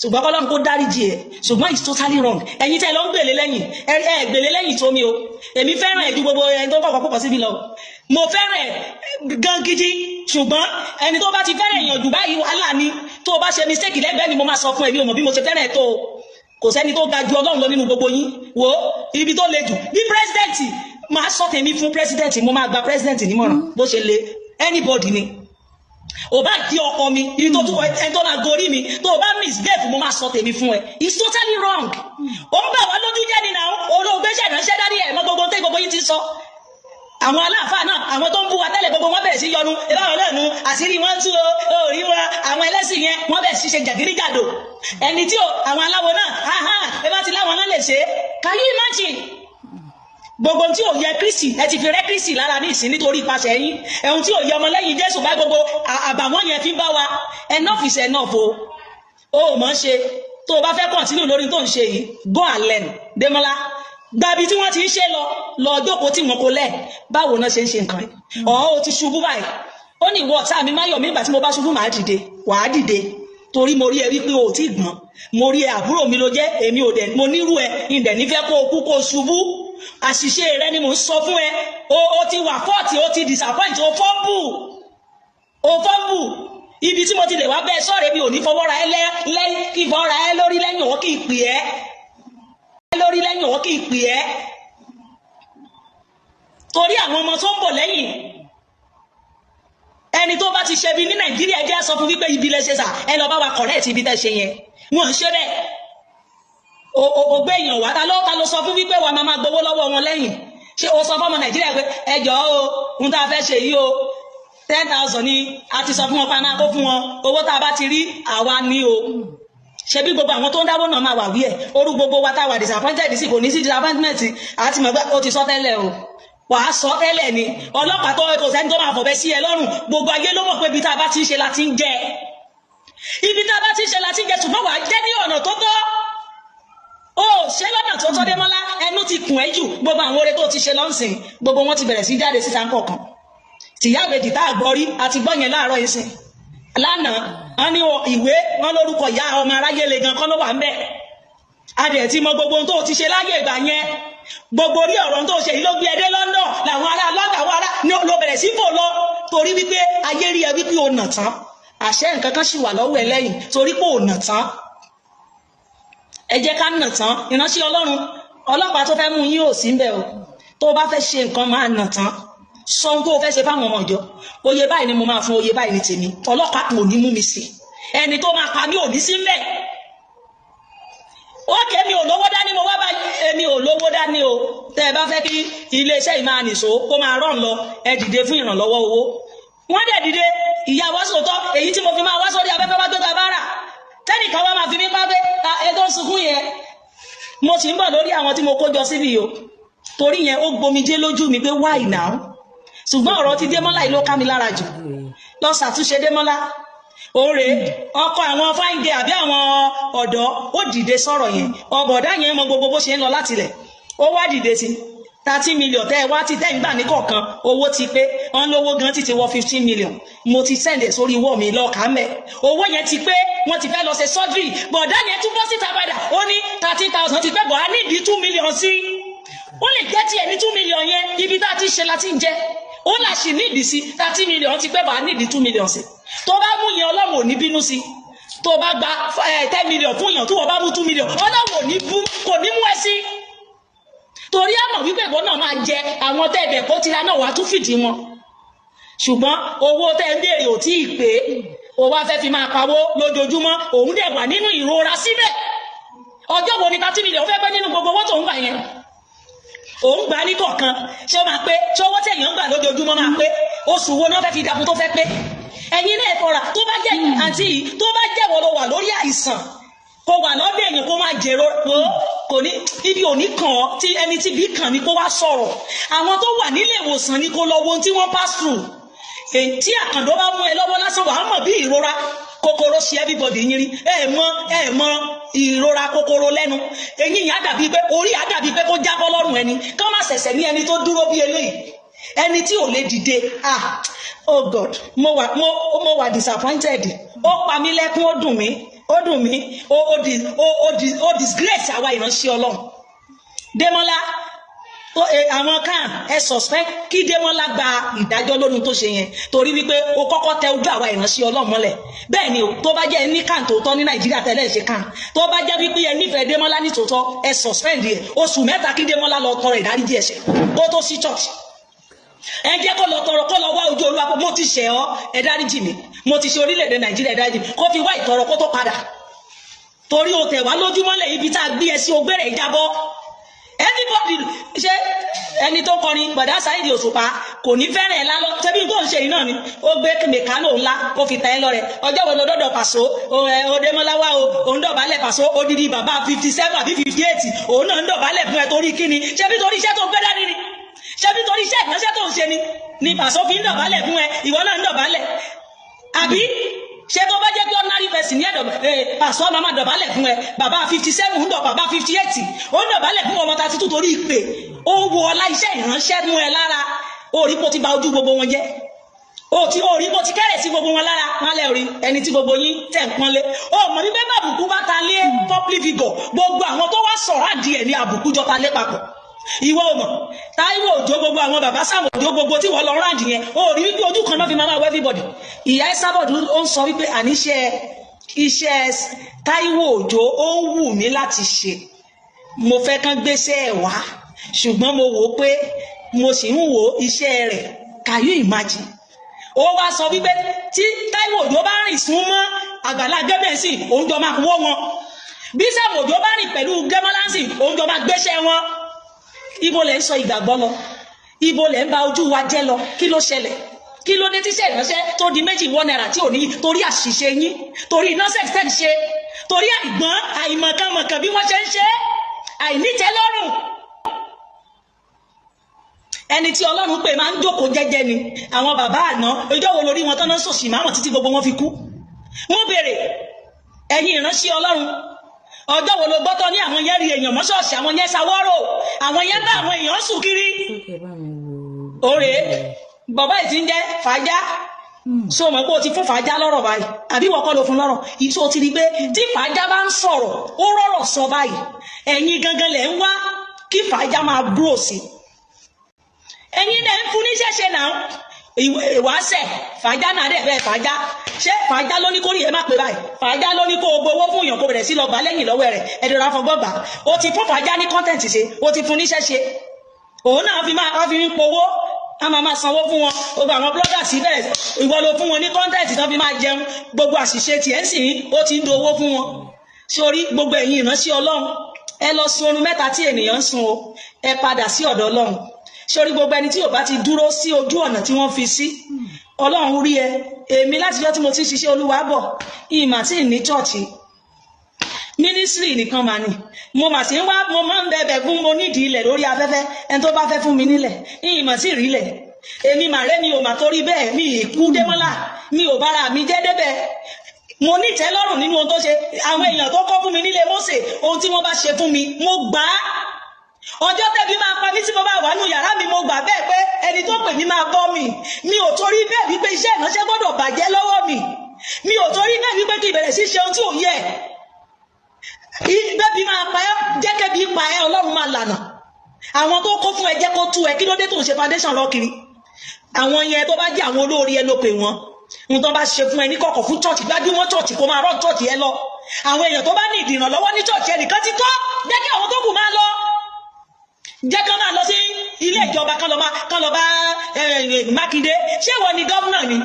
ṣùgbọ́n kọ́lọ́run kó dáríjì ẹ̀, ṣùgbọ́n it's totally wrong. Ẹ̀yin tẹ́ lọ ń gbèlé lẹ́yìn, ẹ ẹ gbèlé lẹ́yìn tó mi o. Èmi fẹ́ràn ẹ̀ ju gbogbo ẹni tó kọ̀kọ́ púpọ̀ síbi lọ. Mo fẹ́ràn ẹ̀ gan gidi, ṣùgbọ́n ẹni tó bá ti fẹ́ràn èèyàn jù báyìí, wàhálà ni. Tó o bá ṣe mistake lẹ́gbẹ̀ẹ́ mi, mo máa sọ fún ẹ. Mi ò mọ̀ bí mo ṣe fẹ́ràn ẹ̀ tó o. Kò sẹ́ni tó ga ju Ọlọ́run lọ nínú gbogbo yín. Wo ibi tó le jù bí president, máa sọ tèmi fún president. Mo máa gba president nímọ̀ràn bó ṣe le. Anybody ni o bá di ọkọ mi, ibi tó tún ẹni tó máa gorí mi, tó o bá misbehave, mo máa sọ tèmi fún ẹ. It's totally wrong. Ó ń bà wá lójú jẹ́ ni náà. Olóògbé ṣẹ̀ránṣẹ́ dání ẹ̀ mọ́ gbogbo tẹ́ gbogbo yín ti sọ. Àwọn aláàfáà náà, àwọn tó ń bú wa tẹ́lẹ̀, gbogbo wọn bẹ̀rẹ̀ sí yọnu ìbáwọn náà nu, àṣírí wọn tú o. Orí wọn, àwọn ẹlẹ́sìn yẹn, wọ́n bẹ̀rẹ̀ sí ṣe jàgídíjàdò. Ẹni tí o àwọn aláwo náà, ẹ bá ti láwọn náà lè ṣe é. Can you imagine? Gbogbo tí ò yẹ Kristi, ẹ ti fi rẹ́ Kristi lára ní ìsín nítorí ipasẹ̀ yín. Ẹ̀hun tí ò yẹ ọmọlẹ́yìn Jésù bá gbogbo àbàwọ́n yẹn fi ń bá wa. Enough is enough o. O ò mọ̀ ṣe. Tó o bá fẹ́ continue lórí tó ń ṣe yìí, go and learn. Démọ́lá, gbàbí tí wọ́n ti ń ṣe lọ, lọ jókòó tí wọn kò lẹ̀, báwo náà ṣe ń ṣe nǹkan yìí? Ọ̀ o ti ṣubú báyìí. Ó ní, ìwọ ọ̀tá mi, má yọ̀ mí, nígbà tí mo bá ṣubú, màá dìde. Wàá dìde, torí mo rí ẹ wípé o ò tí gbọ́n. Mo rí ẹ, àbúrò mi ló jẹ́, èmi ò dẹ̀ mo nírú ẹ ìdẹ̀ nífẹ̀ẹ́ kó o kú, kó o ṣubú. Àṣìṣe rẹ ni mò ń sọ fún ẹ. O ti wà fault, o ti disappoint, o fumble, o fumble. Ibi tí mo ti lè wá bẹ́ẹ̀ sọ̀rọ̀, mi ò ní fọwọ́ ra ẹ lẹ́ lẹ́ kí fọwọ́ ra ẹ lórí lẹ́yìn ọ̀ kí n pè ẹ́ lórí lẹ́yìn ọ̀ kí n pè ẹ́, torí àwọn ọmọ tó ń bọ̀ lẹ́yìn. Ẹni tó bá ti ṣe bí ní Nàìjíríà, jẹ́ sọ fún wípé ibi lẹ ṣe sà, ẹ lọ bá wa correct ibi tẹ́ ṣe yẹn. Wọ́n ń ṣe bẹ́ẹ̀. O gbé èèyàn wá, ta ló sọ fún wípé wàá máa gbowó lọ́wọ́ wọn lẹ́yìn? Ṣé o sọ fọ́mọ Nàìjíríà pé ẹ jọ̀ọ́ o, ohun tá a fẹ́ ṣe yìí o, 10,000 ni a ti sọ fún wọn pa máa kó fún wọn, owó tá a bá ti rí àwa ní o. Ṣebí gbogbo àwọn tó ń dáwó náà máa wà wí ẹ̀ orú gbogbo wa tá a wà disappointed sí, kò ní sí disappointment. Àti mọ̀ pé ó ti sọ tẹ́lẹ̀ o, wàá sọ tẹ́lẹ̀ ni. Ọlọ́pàá tó kò sẹ́ni tó máa fọ̀bẹ sí ẹ lọ́rùn. Gbogbo ayé ló mọ̀ pé ibi tá a bá ti ń ṣe la ti ń jẹ, ibi tá a bá ti ń ṣe la ti ń jẹ. Ṣùgbọ́n wàá jẹ́ ní ọ̀nà tó tọ́. Ó ṣe lọ́nà tó tọ́. Démọ́lá, ẹnu ti kùn ẹ́ jù. Gbogbo àwọn oore tó ti ṣe lọ́nsìn, gbogbo wọn ti bẹ̀rẹ̀ sí jáde síta kọ̀ọ̀kan. Tìyá àbèjì tá a gbọ́ rí àti gbọ́ yẹn láàárọ̀ yìí sìn. Lánàá wọn ní ìwé wọn lórúkọ ìyá ọmọ aráyé le gan kọ́ ló wà ń bẹ̀. A dẹ̀ ti mọ gbogbo ohun tó ti ṣe láyé ìgbà yẹn. Gbogbo orí ọ̀rọ̀ tó ṣe yìí ló gbé ẹ dé London. Làwọn ará London, àwọn ará ní ló bẹ̀rẹ̀ sí fò lọ, torí wípé ayé rí ẹ wípé o nà tán. Àṣẹ nǹkan kan sì wà lọ́wọ́ ẹ lẹ́yìn torí pé o nà tán. Ẹ jẹ́ ká nà tán. Ìránṣẹ́ Ọlọ́run, ọlọ́pàá tó fẹ́ mú yín ò sí ń bẹ̀ o. Tó o bá fẹ́ ṣe nǹkan, máa nà tán. Sọ ohun tó o fẹ́ ṣe fáwọn ọmọ ìjọ. Oye báyìí ni mo máa fún, oye báyìí ni tèmi. Ọlọ́pàá kò ní mú mi sí, ẹni tó máa pa mí ò ní sí ń bẹ̀. Ókè, mi ò lówó dání, mo wá bá èmi ò lówó dání o. Tẹ́ ẹ bá fẹ́ kí iléeṣẹ́ yìí máa nìṣó, kó máa rán lọ, ẹ dìde fún ìrànlọ́wọ́ owó. Wọ́n dẹ̀ dìde. Ìyá wa sòótọ́, èyí tí mo fi máa wá sórí afẹ́fẹ́ wá gbégbá bára tẹ́nìkan wá máa fi mí pa pé ẹ tó ń sunkún yẹn. Mo sì ń bọ̀ lórí àwọn tí mo kó jọ síbi o, torí yẹn ó gbomijé lójú mi pé why now? Ṣùgbọ́n ọ̀rọ̀ ti Démọ́lá yìí ló ká mi lára jù. Lọ ṣàtúnṣe, Démọ́lá. Òòrè ọkọ àwọn fáńgẹ àbí àwọn ọ̀dọ́, ó dìde sọ̀rọ̀ yẹn. Ọ̀bọ̀dá yẹn mọ gbogbo bó ṣe ń lọ látilẹ̀, ó wá dìde sí 30 million tẹ́ ẹ wá tí tẹ́ ń gbà ní kọ̀ọ̀kan. Owó ti pé, wọ́n lówó gan ti wọ 15 million. Mo ti send ẹ̀ sórí ìwọ mi lọ́ọ̀ká mẹ́. Owó yẹn ti pé, wọ́n ti fẹ́ lọ ṣe surgery. Bọ̀dá yẹn tún bọ́ síta padà, ó ní 13,000 ti pé bọ̀, á nídìí 2 million sí. Ó lè jẹ́ tiẹ̀ ní 2 million yẹn. Ibi tá a ti ṣe la ti ń jẹ́. Ó là sì nídìí sí. 30 million ti pé bọ̀, á nídìí 2 million sí. Tó bá mú yẹn, Ọlọ́run ò ní bínú sí. Tó bá gba 10 million fún yàn, tó wọ́n bá mú 2 million, Ọlọ́run ò ní bú, kò ní mú ẹ sí, torí àmọ̀ wípé ìwọ náà máa jẹ àwọn tẹ́ẹ̀dẹ̀ kó tira náà, wàá tún fìdí wọn. Ṣùgbọ́n owó tẹ́ ń béèrè ò tí ì pé. O wá fẹ́ fi máa pawó lójoojúmọ́, òun dẹ̀ wà nínú ìrora síbẹ̀. Ọjọ́ wo ni 30 million fẹ́ pẹ́ nínú gbogbo owó tó ń gbà yẹn? Òun gbà ní kọ̀ọ̀kan. Ṣé ó máa pé? Ṣé owó tẹ̀yàn ń gbà lójoojúmọ́ máa pé? Oṣù wo náà fẹ́ fi dàkún tó fẹ́ pé? Ẹ̀yin náà fọra. Tó bá jẹ́ àǹtí yìí, tó bá jẹ́ wọ́n lọ wà lórí àìsàn, kó wà lọ́dọ̀ èèyàn, kó máa jèrò kò ní ibi òní kàn ọ́. Tí ẹni tí bí kàn ní kó wá sọ̀rọ̀. Àwọn tó wà nílé ìwòsàn ní kó lọ wo ohun tí wọ́n pass through. Èyí tí àkàndó bá mú ẹ lọ́wọ́ lásán, wàá mọ̀ bí ìrora kòkòrò ṣe everybody yín rí. Ẹ mọ ìrora kòkòrò lẹ́nu eyín yìí á dàbí pé orí á dàbí pé kó jábọ́ lọ́rùn ẹni kán má ṣẹ̀ṣẹ̀ ní ẹni tó dúró bí eléyìí, ẹni tí ò lè dìde. Ah, oh God, mo wà disappointed. Ó pa mí lẹ́kún, ó dùn mí, ó dùn mí. Ó disgrace àwa ìránṣẹ́ Ọlọ́run. Démọ́lá, àwọn kan ẹ suspend kí Démọ́lá gba ìdájọ́ lórí tó ṣe yẹn, torí wípé o kọ́kọ́ tẹ ojú àwa ìránṣẹ́ Ọlọ́run mọ́lẹ̀. Bẹ́ẹ̀ ni o, tó bá jẹ́ ní kàn tòótọ́ ní Nàìjíríà tẹ́lẹ̀ ṣe kàn, tó bá jẹ́ wípé ẹ nífẹ̀ẹ́ Démọ́lá ní tòótọ́, ẹ suspend yẹ oṣù 3 kí Démọ́lá lọ tọrọ ìdáríjì ẹ̀ṣẹ̀ kó tó sí church. Ẹ jẹ́ kó lọ tọrọ, kó lọ wá ojú Olúwa pé mo ti ṣẹ̀ ọ́, ẹ dáríjì mi, mo ti ṣe orílẹ̀-èdè Nàìjíríà, ẹ dáríjì mi, kó fi wá ìtọrọ kó tó padà, torí o tẹ̀ wá lójúmọ́lẹ̀. Ibi tá a gbé ẹ sí, ogbére ìjábọ̀. Everybody ṣe ẹni tó kọrin bọ̀dá Saheed Òṣùpá kò ní fẹ́ràn ẹ̀ lálọ́. Ṣebí tó ń ṣe yìí náà ni ó gbé mẹ̀kánò ńlá, ó fi ta ẹ lọ́rẹ̀. Ọjọ́ wo ló dọ́dọ̀ Pàṣọ Òdèmọ́láwá o? Òun dọ̀bálẹ̀ Pàṣọ, odidi bàbá 57 àbí 58, òun náà ń dọ̀bálẹ̀ fún ẹ. Torí kíni? Ṣebí torí iṣẹ́ tó gbé dání ni? Ṣebí torí iṣẹ́ ìránṣẹ́ tó ń ṣe ni Pàṣọ fi ń dọ̀bálẹ̀ fún ẹ? Ìwọ náà ń dọ̀bálẹ̀ àbí? Ṣé tó bá jẹ́ pé ordinary person ní ẹ̀dọ̀ Pàṣọ máa máa dọ̀bálẹ̀ fún ẹ? Bàbá 57 ń dọ̀, bàbá 58 ó ń dọ̀bálẹ̀ fún ọmọ 32 torí ìpè. Ó wọ ọlá iṣẹ́ ìránṣẹ́ mú ẹ lára. Orí kò ti ba ojú gbogbo wọn jẹ́, o ti orí kò ti kẹ́rẹ̀ sí gbogbo wọn lára. Wọn lẹ́ rí ẹni tí gbogbo yín tẹ̀ ń pọ́nlé. O mọ̀ wípé bàbùkù bá ta lé public figure, gbogbo àwọn tó wá sọ̀rọ̀ àdìẹ ní àbùkù jọ ta lé papọ̀. Ìwọ ò mọ̀ Táíwò Òjó, gbogbo àwọn bàbá Sáàmù Òjó, gbogbo tí wọ́n lọ ráǹdì yẹn, ó rí wípé ojú kan náà fi máa máa wọ everybody. Ìyá Ẹsábọ̀dù ó ń sọ wípé àníṣe iṣẹ́ Táíwò Òjó ó ń wù mí láti ṣe, mo fẹ́ kán gbéṣẹ́ ẹ̀ wá, ṣùgbọ́n mo wò ó pé mo sì ń wo iṣẹ́ rẹ̀. Can you imagine? Ó wá sọ wípé tí Táíwò Òjó bá rìn sún mọ́ Àgbàlá Gabriel sí, òun jọ máa wọ́ wọn. Bí Sáàmù Òjó bá rìn pẹ̀lú Démọ́lá, òun jọ máa gbéṣẹ́ wọn. Ibo lẹ̀ ń sọ ìgbàgbọ́ lọ? Ibo lẹ̀ ń ba ojú wa jẹ́ lọ? Kí ló ṣẹlẹ̀? Kí ló dé tíṣẹ́ ìránṣẹ́ tó di méjì wọ́n náírà tí ò ní? Torí àṣìṣe yín, torí nonsense tẹ́ ń ṣe, torí àìgbọ́n, àìmọ̀kànmọ̀kàn bí wọ́n ṣe ń ṣe, àìnítẹ́lọ́rùn. Ẹni tí Ọlọ́run pè máa ń jókòó jẹ́jẹ́ ni. Àwọn bàbá àná, ọjọ́ wo lórí wọn tán náà sòsì máwọn títí gbogbo wọn fi kú? Wọ́n béèrè, ẹ̀yin ìránṣẹ́ Ọlọ́run, ọjọ́ wo ló gbọ́tọ̀ ní àwọn yẹn rí èèyàn mọ́ṣọ́ọ̀ṣì, àwọn yẹn ṣàwọ́rò, àwọn yẹn bá àwọn èèyàn sùn kiri? Sókè bá mi wo. Òrè bàbá yìí ti ń jẹ́ fàájá. So mọ̀ pé o ti fún fàájá lọ́rọ̀ báyìí, àbí ìwọ kọ́ ló fún lọ́rọ̀? Ìṣó ti rí pé tí fàájá bá ń sọ̀rọ̀, ó rọ̀rọ̀ sọ báyìí. Ẹ̀yin gangan lẹ̀ ń wá kí fàájá máa grow sí. Ẹ̀yin lẹ̀ ń fún ní ṣẹ̀ṣẹ̀ náà ìwáṣẹ̀. Fàájá náà dẹ̀ bẹ́ẹ̀. Fàájá, ṣé fàájá ló ní kó rí ẹ má pé báyìí? Fàájá ló ní kó o gbowó fún èèyàn, kó bẹ̀rẹ̀ sí lọ gbà lẹ́yìn lọ́wọ́ rẹ̀? Ẹ̀dọ̀rọ̀ afọgbọ́n gbà. O ti fún fàájá ní content ṣe, o ti fún níṣẹ́ ṣe, òun náà fi máa fi ń powó, a máa sanwó fún wọn. Gbogbo àwọn bloggers síbẹ̀, ìwọ ló fún wọn ní content tán fi máa jẹun. Gbogbo àṣìṣe tiẹ̀ ń sìn, ó ti ń do owó fún wọn. Sórí gbogbo ẹ̀yin ìránṣẹ́ Ọlọ́run, ẹ lọ sun oorun mẹ́ta tí ènìyàn ń sun o. Ẹ padà sí ọ̀dọ̀ Ọlọ́run. Sórí gbogbo ẹni tí ò bá ti dúró sí ojú ọ̀nà tí wọ́n fi sí, Ọlọ́run rí ẹ. Èmi, látijọ́ tí mo ti ń ṣiṣẹ́ Olúwa bọ̀, ìmà tí ì ní church, ministry nìkan mà ní. Mo mà sí ń wá, mo máa ń bẹ̀bẹ̀ fún, mo nídìí ilẹ̀ lórí afẹ́fẹ́. Ẹni tó bá fẹ́ fún mi nílẹ̀, ìmọ̀ sí rí ilẹ̀. Èmi mà rẹ́ mi ò mà torí bẹ́ẹ̀ mi ì kú Démọ́lá, mi ò bára mi jẹ́ débẹ̀. Mo ní ìtẹ́lọ́rùn nínú ohun tó ṣe. Àwọn èèyàn tó kọ́ fún mi nílé Mósè, ohun tí wọ́n bá ṣe fún mi, mo gbà á. Ọjọ́ tẹ́bí máa pa mí, tí mo bá wà nù yàrá mi, mo gbà bẹ́ẹ̀ pé ẹni tó pè mí máa bọ́ mi. Mi ò torí bẹ́ẹ̀ wípé iṣẹ́ ìránṣẹ́ gbọ́dọ̀ bàjẹ́ lọ́wọ́ mi. Mi ò torí bẹ́ẹ̀ wípé kí ìbẹ̀rẹ̀ sí ṣe ohun tí ò yẹ. Bẹ́bí máa pa ẹ́, jẹ́ kẹ́bí pa ẹ́, Ọlọ́run máa lànà. Àwọn tó kó fún ẹ, jẹ́ kó tú ẹ. Kí ló dé tó ń ṣe foundation lọ kiri? Àwọn yẹn tó bá jẹ́ àwọn olórí ẹ ló pè wọ́n. Ohun tó bá ṣe fún ẹ ní kọ̀kọ̀ fún church, gbájúmọ́ church, kó máa rọ́ church ẹ lọ. Àwọn èèyàn tó bá ní ìdìrànlọ́wọ́ ní church ẹ nìkan ti tọ́. Jẹ́ kí àwọn tó kù máa lọ, jẹ́ kán máa lọ sí ilé ìjọba, kán lọ bá Mákindé. Ṣé ìwọ ni gómìnà ni?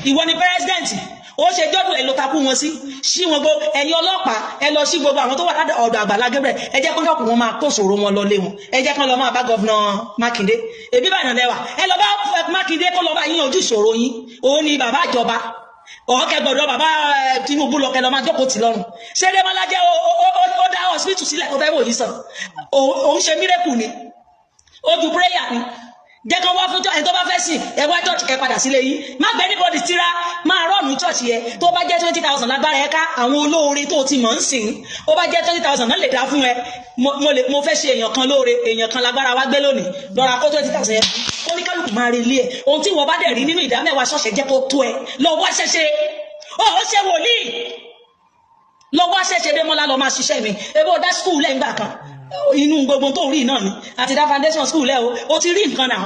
Ìwọ ni president? Ó ṣe jọ́dún ẹ̀ ló takú wọn sí sí wọn. Gbó ẹ̀yin ọlọ́pàá, ẹ lọ sí gbogbo àwọn tó wà ládọ̀ ọ̀dọ̀ Àgbàlá Gabriel. Ẹ jẹ́ kán kọ́kù wọn máa kó sòrò wọn lọ lé wọn. Ẹ jẹ́ kán lọ máa bá governor Mákindé. Èbí Ìbàdàn lẹ́wà, ẹ lọ bá Mákindé kó lọ bá yín ojú ìṣòro yín. Òun ni bàbá ìjọba. Ọ̀kẹ́ gbọ́dọ̀ bàbá Tinubu lọ, kẹ́ lọ máa jókòó tì lọ́rùn. Ṣé Démọ́lá jẹ́ ó dá hospital sílẹ̀ tó fẹ́ wò yìí sàn? Òun ṣe miracle ni, ojú prayer ni. Jẹ́ kán wá fún ẹni tó bá fẹ́ sìn, ẹ wá church, kẹ́ padà sílé yín. Má gbé anybody tíra, máa run church yẹ. Tó bá jẹ́ 20,000 lágbára ẹ ká, àwọn olóore tó ti mọ̀ ń sìn, ó bá jẹ́ 20,000 náà lè dá fún ẹ. Mo fẹ́ ṣe èèyàn kan lóore, èèyàn kan lágbára wá gbé lónìí. Lọ́ra kó 20,000 yẹn, kó ní kálukú máa rí ilé ẹ. Ohun tí wọ́n bá dẹ̀ rí nínú ìdá mẹ́wàá ṣọ̀ṣẹ̀, jẹ́ kó tó ẹ lọ wá ṣẹṣẹ. Ó ṣe wòlíì, lọ wá ṣẹṣẹ. Démọ́lá, lọ máa ṣiṣẹ́ mi. Ebó dá school lẹ́yìn gbà kan, inú gbogbo tó rí náà ni àti dá foundation school lẹ́ o. Ó ti rí nǹkan náà,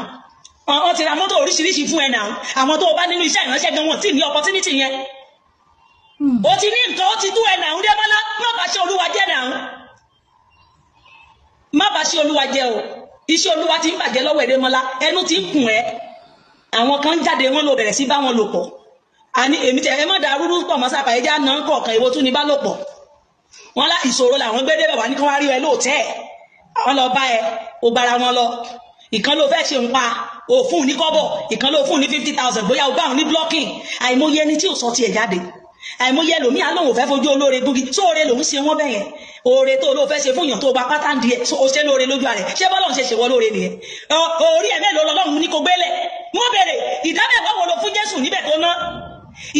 wọ́n ti ra mọ́tò oríṣiríṣi fún ẹ náà. Àwọn tó o bá nínú iṣẹ́ ìránṣẹ́ gan, wọn tí ní opportunity yẹn. Ó ti ní nǹkan, ó ti tú ẹ náà. Démọ́lá, má bàa ṣe Olúwa jẹ́ náà, má bàa ṣe Olúwa jẹ́ o. Iṣẹ́ Olúwa ti ń bàjẹ́ lọ́wọ́ ẹ̀. Démọ́lá, ẹnu ti ń kùn ẹ́. Àwọn kan jáde, wọn lò bẹ̀rẹ̀ sí bá wọn lò pọ̀. Àní èmi tẹ ẹ má da rúrú pọ̀ mọ́ sápà, ẹja náà kọ̀ọ̀kan. Èwo tún ní bá lò pọ̀? Wọn lá ìṣòro làwọn gbé débẹ̀ wá ní kí wọ́n rí ẹ lóòótẹ́. Àwọn lọ bá ẹ, o gbára wọn lọ. Ìkan ló fẹ́ ṣe ń pa òfun ní kọ́bọ̀, ìkan ló fún ní 50,000, bóyá o bá òun ní blocking. Àìmọye ẹni tí ò sọ tiẹ̀ jáde, àìmọye ẹlòmíì á lóun ò fẹ́ fojú olóore gúngi. Sóore lòun ṣe wọ́n bẹ́yẹn? Oore tó ló fẹ́ ṣe fún yàn, tó gba pátá ń di ẹ̀, o ṣe lóore lójú rẹ̀? Ṣé bọ́lọ́run ṣe ṣèwọ́ lóore nìyẹn? Orí ẹ̀ mélòó lọ́lọ́run ní kò gbélé? Mo bèrè, ìdámẹ́wàá wo ló fún Jésù níbẹ̀ tó ná?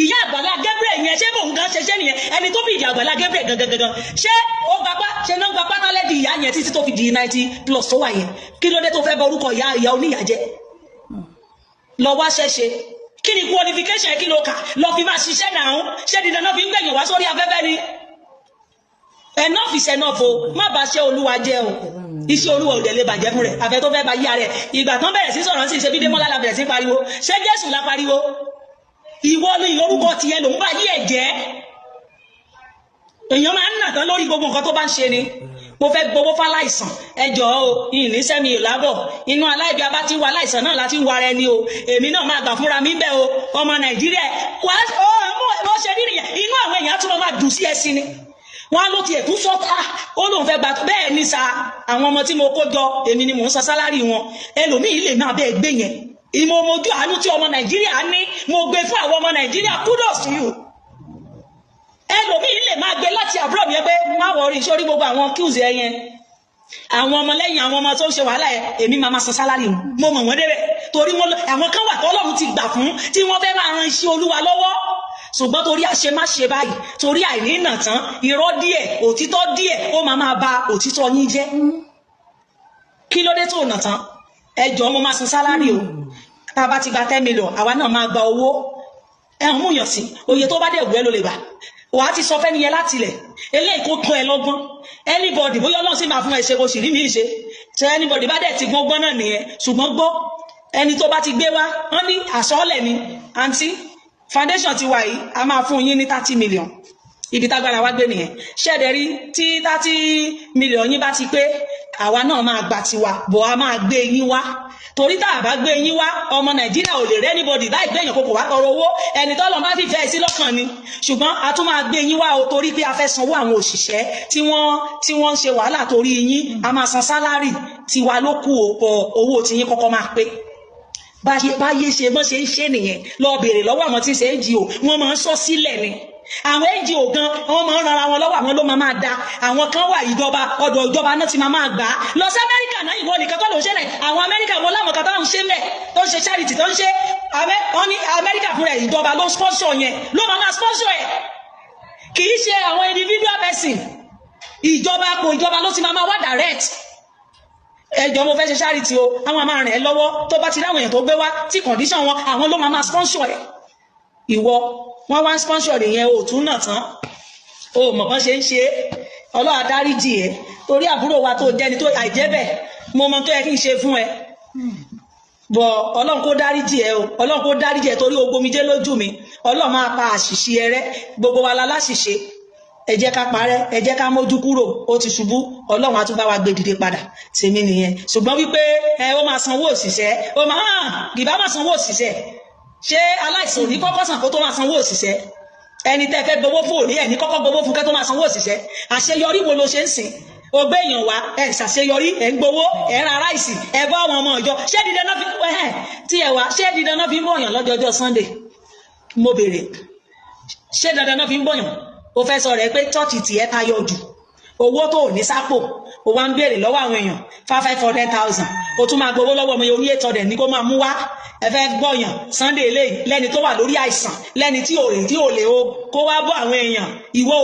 Ìyá Àgbàlá Gabriel yẹn, ṣé bòun gan ṣe ṣé nìyẹn? Ẹni tó fi ìdí Àgbàlá Gabriel gangan gangan, ṣé ó gbapá ṣe náà gba pátá lẹ́dí ìyá yẹn títí tó fi di 90+ tó wà yẹn? Kí ló dé tó fẹ́ bọ orúkọ ìyá ìyá oníyà jẹ́? Lọ wá ṣẹ́ṣe. Kí ni qualification? Kí ló kà lọ fi máa ṣiṣẹ́ náà? Ṣé dídán náà fi ń gbẹ̀yìn wá sórí afẹ́fẹ́ ni? Enough is enough o. Má bàa ṣe Olúwa jẹ́ o. Iṣẹ́ Olúwa ò dẹ̀ lè bàjẹ́ fún rẹ̀, àfẹ́ tó fẹ́ bá yíya rẹ̀. Ìgbà tán bẹ̀rẹ̀ sí sọ̀rọ̀ sí ṣe bí Démọ́lá la bẹ̀rẹ̀ sí pariwo. Ṣé Jésù la pariwo? Ìwọ ni orúkọ tiẹ̀ lòún bá yí ẹ̀ jẹ́. Èèyàn máa ń nà tán lórí gbogbo nǹkan tó bá ń ṣe ni. Mo fẹ́ gbowó fáláìsàn, ẹ jọ̀ọ́ o, ìní sẹ́mi ò lábọ̀ inú aláìbí abá tí ń wa aláìsàn náà láti ń wa ara ẹni o. Èmi náà máa gbà fúnra mi bẹ́ẹ̀ o. Ọmọ Nàìjíríà wà ó ṣe rí nìyẹn. Inú àwọn èèyàn á tún máa dùn sí ẹ sí ni. Wọn á ló tiẹ̀ tún sọ, ó lóun fẹ́ gba bẹ́ẹ̀ ni sa. Àwọn ọmọ tí mo kó jọ, èmi ni mò ń san salary wọn. Ẹlòmíì lè máa bẹ́ẹ̀ gbé yẹn. Ìmọ̀ mojú àánú tí ọmọ Nàìjíríà ní, mo gbé fún àwọn ọmọ Nàìjíríà. Kudos to you. Ẹlòmíì lè máa gbé láti abroad yẹn pé má worry, sórí gbogbo àwọn queues ẹ yẹn, àwọn ọmọlẹ́yìn, àwọn ọmọ tó ń ṣe wàhálà ẹ, èmi máa ma san salary wọn. Mo mọ̀ wọ́n débẹ̀ torí wọn, àwọn kan wà tọ́lọ́run ti gbà fún tí wọ́n fẹ́ máa ran iṣẹ́ Olúwa lọ́wọ́, ṣùgbọ́n torí àṣemáṣe báyìí, torí àìní nà tán, irọ́ díẹ̀, òtítọ́ díẹ̀, ó máa máa ba òtítọ́ yín jẹ́. Kí ló dé tó nà tán? Ẹ jọ̀ọ́, mo máa san salary o. Tá a bá ti gba 10 million, àwa náà máa gba owó. Ẹ ń múyàn sí oye tó bá dẹ̀ wù ẹ́ ló lè gbà. Wàá ti sọ fẹ́ni yẹn láti ilẹ̀. Eléyìí kó tọ́ ẹ lọ́gbọ́n. Anybody, bóyá Ọlọ́run sì máa fún ẹ ṣe, kó sì rí mi ṣe ṣe. Anybody bá dẹ̀ ti gbọ́ngbọ́n náà nìyẹn. Ṣùgbọ́n gbọ́, ẹni tó bá ti gbé wá, wọ́n ní àsọ́ọ̀lẹ̀ ni. Àǹtí, foundation ti wà yìí, a máa fún yín ní 30 million. Ibi tágbára wa gbé nìyẹn. Ṣẹ́ẹ̀dẹ̀ rí, tí 30 million yín bá ti pé, àwa náà máa gbà tiwa bọ̀, a máa gbé yín wá, torí tá a bá gbé yín wá, ọmọ Nàìjíríà ò lè rẹ́ anybody láì gbé èèyàn kókò wá tọrọ owó. Ẹni tọ́lọ́ bá fìfẹ́ sí lọ́kàn ni. Ṣùgbọ́n a tún máa gbé yín wá o, torí pé a fẹ́ sanwó àwọn òṣìṣẹ́ tí wọ́n ń ṣe wàhálà torí yín. A máa san salary tiwa ló kù o, pọ̀ owó tiyín kọ́kọ́ máa pé. Báyé ṣe bọ́n ṣe ń ṣe nìyẹn. Lọ béèrè lọ́wọ́ àwọn tí ń ṣe NGO, wọ́n máa ń sọ sílẹ̀ ni. Àwọn NGO gan, wọ́n máa ń ran ara wọn lọ́wọ́. Àwọn ló máa máa da. Àwọn kan wà, ìjọba, ọ̀dọ̀ ìjọba náà ti máa máa gbà á. Lọ sí Amẹ́ríkà náà, ìwọ nìkan kọ́ ló ń ṣẹlẹ̀. Àwọn Amẹ́ríkà wọn láwọn kan tó ń ṣe mẹ́, tó ń ṣe charity, tó ń ṣe. Wọ́n ní Amẹ́ríkà fúnra ẹ̀, ìjọba ló ń sponsor yẹn, ló máa máa sponsor ẹ̀. Kì í ṣe àwọn individual person. Ìjọba kò, ìjọba ló ti máa máa wá direct. Ẹjọ́, mo fẹ́ ṣe charity o. Àwọn máa rìn ẹ́ lọ́wọ́. Tó bá ti láwọn èèyàn tó gbé wá tí condition wọn, àwọn ló máa máa sponsor ẹ̀. Ìwọ, wọ́n wá ń sponsor yẹn, o tún náà tán, o mọ̀ bọ́n ṣe ń ṣe é. Ọlọ́run adáríjì ẹ̀, torí àbúrò wa tó jẹ́ni tó àìjẹ́ bẹ́ẹ̀, mo mọ tó yẹ kí n ṣe fún ẹ bọ̀. Ọlọ́run kó dáríjì ẹ o. Ọlọ́run kó dáríjì ẹ, torí o gbomijé lójú mi. Ọlọ́run máa pa àṣìṣe ẹ rẹ́. Gbogbo wa la láṣìṣe. Ẹ jẹ́ ká parẹ́, ẹ jẹ́ ká mójú kúrò. Ó ti ṣubú, Ọlọ́run á tún bá wa gbé dìde padà. Tèmi nìyẹn. Ṣùgbọ́n wípé ẹ ó máa sanwó òṣìṣẹ́, ó máa hàn ìbá máa sanwó òṣìṣẹ́. Ṣé aláìsàn ò ní kọ́kọ́ sàn kó tó máa sanwó òṣìṣẹ́? Ẹni tẹ́ fẹ́ gbowó fún òní ẹ̀ ní kọ́kọ́ gbowó fún kẹ́ tó máa sanwó òṣìṣẹ́. Àṣeyọrí wo ló ṣe ń sìn? O gbé èèyàn wá, ẹ ṣàṣeyọrí, ẹ ń gbowó, ẹ ń ra rice, ẹ bọ́ àwọn ọmọ ìjọ. Ṣé dídán náà fi ẹ tí ẹ wá? Ṣé dídán náà fi ń bọ̀yàn lọ́jọ́jọ́ Sunday? Mo béèrè, ṣé dandan náà fi ń bọ̀yàn? O fẹ́ sọ rẹ̀ pé church tiẹ̀ tayọ jù. Owó tó ò ní sápò, o wá ń béèrè lọ́wọ́ àwọn èèyàn 500,000. O tún máa gbowó lọ́wọ́ ọmọ yẹn oní 800 ní kó máa mú wá. Ẹ fẹ́ gbọ̀yàn Sunday eléyìí, lẹ́ni tó wà lórí àìsàn, lẹ́ni tí ò lè tí ò lè o kó wá bọ́ àwọn èèyàn. Ìwọ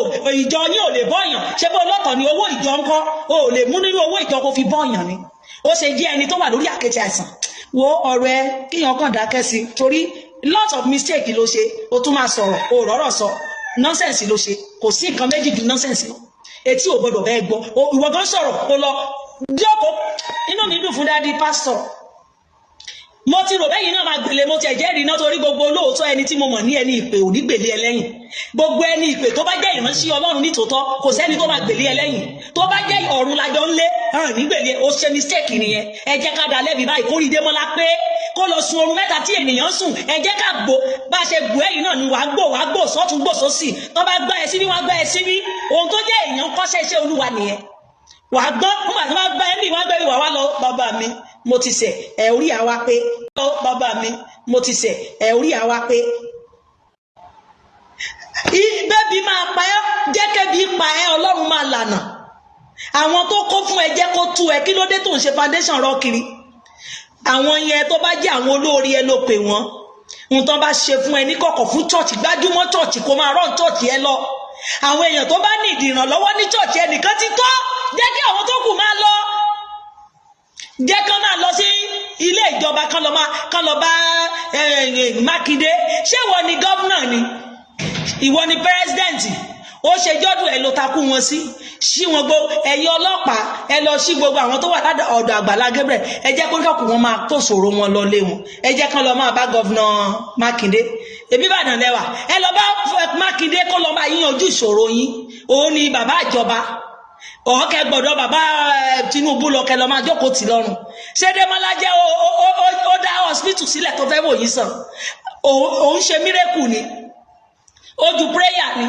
ìjọ yín ò lè bọ́yàn. Ṣé bó lọ́tọ̀ ni owó ìjọ ńkọ́? O ò lè mú nínú owó ìjọ kó fi bọ́yàn ni. Ó ṣe jẹ́ ẹni tó wà lórí àkẹ́tì àìsàn. Wo ọ̀rọ̀ ẹ, kíyàn kàn dákẹ́ sí, torí lot of mistake ló ṣe. O tún máa sọ̀rọ̀, o rọ́rọ̀ sọ. Nonsense ló ṣe. Kò sí nǹkan méjì ju nonsense lọ. Etí ò gbọdọ̀ bẹ́ẹ̀ gbọ́. Ìwọ gan sọ̀rọ̀, o lọ jókòó. Inú mi dùn fún daddy pásítọ̀. Mo ti rò bẹ́yìn náà máa gbèlè. Mo ti ẹ̀jẹ̀ rí iná, torí gbogbo olóòótọ́ ẹni tí mo mọ̀ ní ẹni ìpè ò ní gbèlè ẹlẹ́yìn. Gbogbo ẹni ìpè tó bá jẹ́ ìránṣẹ́ Ọlọ́run nítòótọ́, kò sẹ́ni tó máa gbèlè ẹlẹ́yìn. Tó bá jẹ́ ọ̀run lajọ ń lé hàn nígbèlè. Ó ṣe mistake nìyẹn. Ẹ jẹ́ ká da lẹ́bi báyìí, kó rí Démọ́lá pé kó lọ sun oorun 3 tí ènìyàn sùn. Ẹ jẹ́ ká gbó bá a ṣe gbó ẹ̀yìn náà ni wàá gbó, wàá gbó sọ́tún, gbó sósì. Tó bá gbá ẹ síbí, wàá gbá ẹ síbí. Ohun tó jẹ́ èèyàn kọ́ṣẹ́ iṣẹ́ Olúwa nìyẹn. Wàá gbọ́ nígbà tí wọ́n gbá ẹ ní, wọ́n gbé ìwà wa lọ. Bàbá mi, mo ti ṣẹ̀ ẹ̀, orí àwa pé. Bàbá mi, mo ti ṣẹ̀ ẹ̀, orí àwa pé. Bẹ́bí máa pa ẹ́, jẹ́ kẹ́bí pa ẹ́. Ọlọ́run máa lànà. Àwọn tó kó fún ẹ, jẹ́ kó tú ẹ. Kí ló dé tó ń ṣe foundation rọ kiri? Àwọn yẹn, tó bá jẹ́ àwọn olórí ẹ ló pè wọ́n, ohun tó bá ṣe fún ẹ ní kọ̀kọ̀ fún church, gbájúmọ́ church, kó máa run church ẹ lọ. Àwọn èèyàn tó bá ní ìdìrànlọ́wọ́ ní church ẹ nìkan ti tó. Jẹ́ kí àwọn tó kù máa lọ, jẹ́ kán máa lọ sí ilé ìjọba, kán lọ máa kán lọ bá Mákindé. Ṣé ìwọ ni governor ni? Ìwọ ni president? Ó ṣe jọ́dún ẹ̀ ló takú wọn sí. Ṣí wọn gbó. Ẹ̀yin ọlọ́pàá, ẹ lọ sí gbogbo àwọn tó wà ládọ̀ ọ̀dọ̀ Àgbàlá Gabriel. Ẹ jẹ́ kó kọ́kù wọn máa tó ṣòro wọn lọ lé wọn. Ẹ jẹ́ kán lọ máa bá governor Mákindé. Ebi Ìbàdàn lẹ́wà, ẹ lọ bá Mákindé kó lọ máa yíyanjú ìṣòro yín. Òun ni bàbá ìjọba. Ọ̀ọ́kẹ́ gbọ́dọ̀ bàbá Tinubu lọ, kẹ́ lọ máa jókòó tì lọ́rùn. Ṣé Démọ́lá jẹ́ ó dá hospital sílẹ̀ tó fẹ́ wò yín sàn? Òun ṣe miracle ni, ó ju prayer ni.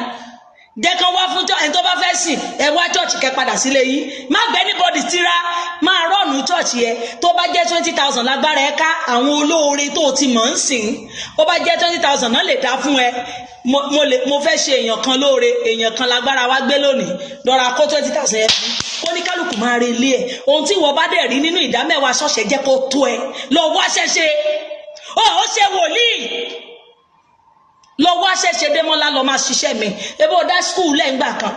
Jẹ́ kán wá fún ẹni tó bá fẹ́ sìn ẹ wá church, kẹ́ padà sílé yín. Má gbé anybody tíra, máa run church yẹ. Tó bá jẹ́ 20,000 lágbára ẹ ká, àwọn olóore tó o ti mọ̀ ń sìn, ó bá jẹ́ 20,000 náà lè dá fún ẹ, mo lè mo fẹ́ ṣe èèyàn kan lóore, èèyàn kan lágbára wá gbé lónìí, lọ́ra kó 20,000 yẹn fún kó ní kálukú máa re ilé ẹ̀. Ohun tí ìwọ bá dẹ̀ rí nínú ìdámẹ́wàá ṣọ̀ṣẹ̀, jẹ́ kó tó ẹ lọ wá ṣẹ́ṣe. Ó ṣe wòlíì, lọ wá ṣẹ̀ṣẹ̀. Démọ́lá, lọ máa ṣiṣẹ́ mi. Ebo dá school lẹ́ngbà kan,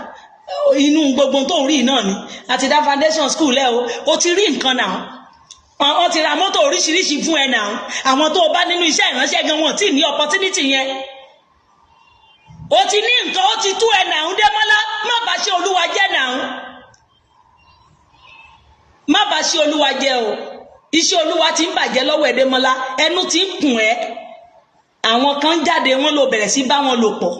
inú gbogbo tó ń rí náà ni àti dá foundation school lẹ́ o. Ó ti rí nǹkan náà, wọ́n ti ra mọ́tò oríṣiríṣi fún ẹ náà. Àwọn tó o bá nínú iṣẹ́ ìránṣẹ́ gan, wọn tí ní opportunity yẹn. O ti ní nǹkan, ó ti tú ẹ náà. Démọ́lá, má bá ṣe Olúwa jẹ́ náà, má bá ṣe Olúwa jẹ́ o. Iṣẹ́ Olúwa ti ń bàjẹ́ lọ́wọ́ ẹ̀, Démọ́lá. Ẹnu ti ń kùn ẹ́. Àwọn kan jáde, wọn ló bẹ̀rẹ̀ sí bá wọn lò pọ̀.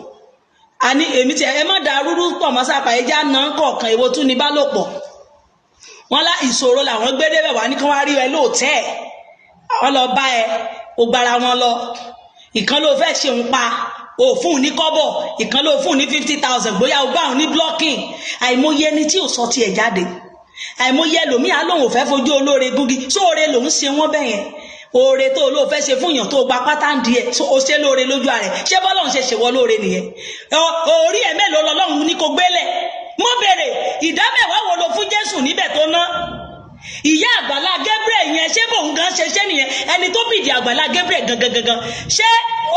Àní èmi tí ẹ má da rúrú pọ̀ mọ́ sápà, ẹja náà kọ̀ọ̀kan. Èwo tún ní bá lò pọ̀? Wọn lá ìṣòro làwọn gbé débẹ̀ wá ní kí wọ́n rí ẹ lóòótẹ́. Wọn lọ bá ẹ, ó gbára wọn lọ. Ìkan ló fẹ́ ṣe ń pa òfun ní kọ́bọ̀, ìkan ló fún ní 50,000, bóyá o bá òun ní blocking. Àìmọye ẹni tí ò sọ tiẹ̀ jáde, àìmọye ẹlòmíì á lóun ò fẹ́ fojú olóore gúngi. Sóore lòún ṣe wọ́n bẹ́yẹn? Oore tó o lóò fẹ́ ṣe fún yàn, tó o gba pátá ń di ẹ̀, o ṣe lóore lójú ààrẹ? Ṣé bọ́lọ́run ṣe ṣèwọ́ lóore nìyẹn? Orí ẹ̀ mélòó lọ́lọ́run ní kò gbélẹ̀? Mo bèrè, ìdá mẹ́wàá wo lo fún Jésù níbẹ̀ tó ná? Ìyá Àgbàlá Gabriel yẹn, ṣé bóun gan ṣe ṣé nìyẹn? Ẹni tó bìdì Àgbàlá Gabriel gangan gangan, ṣé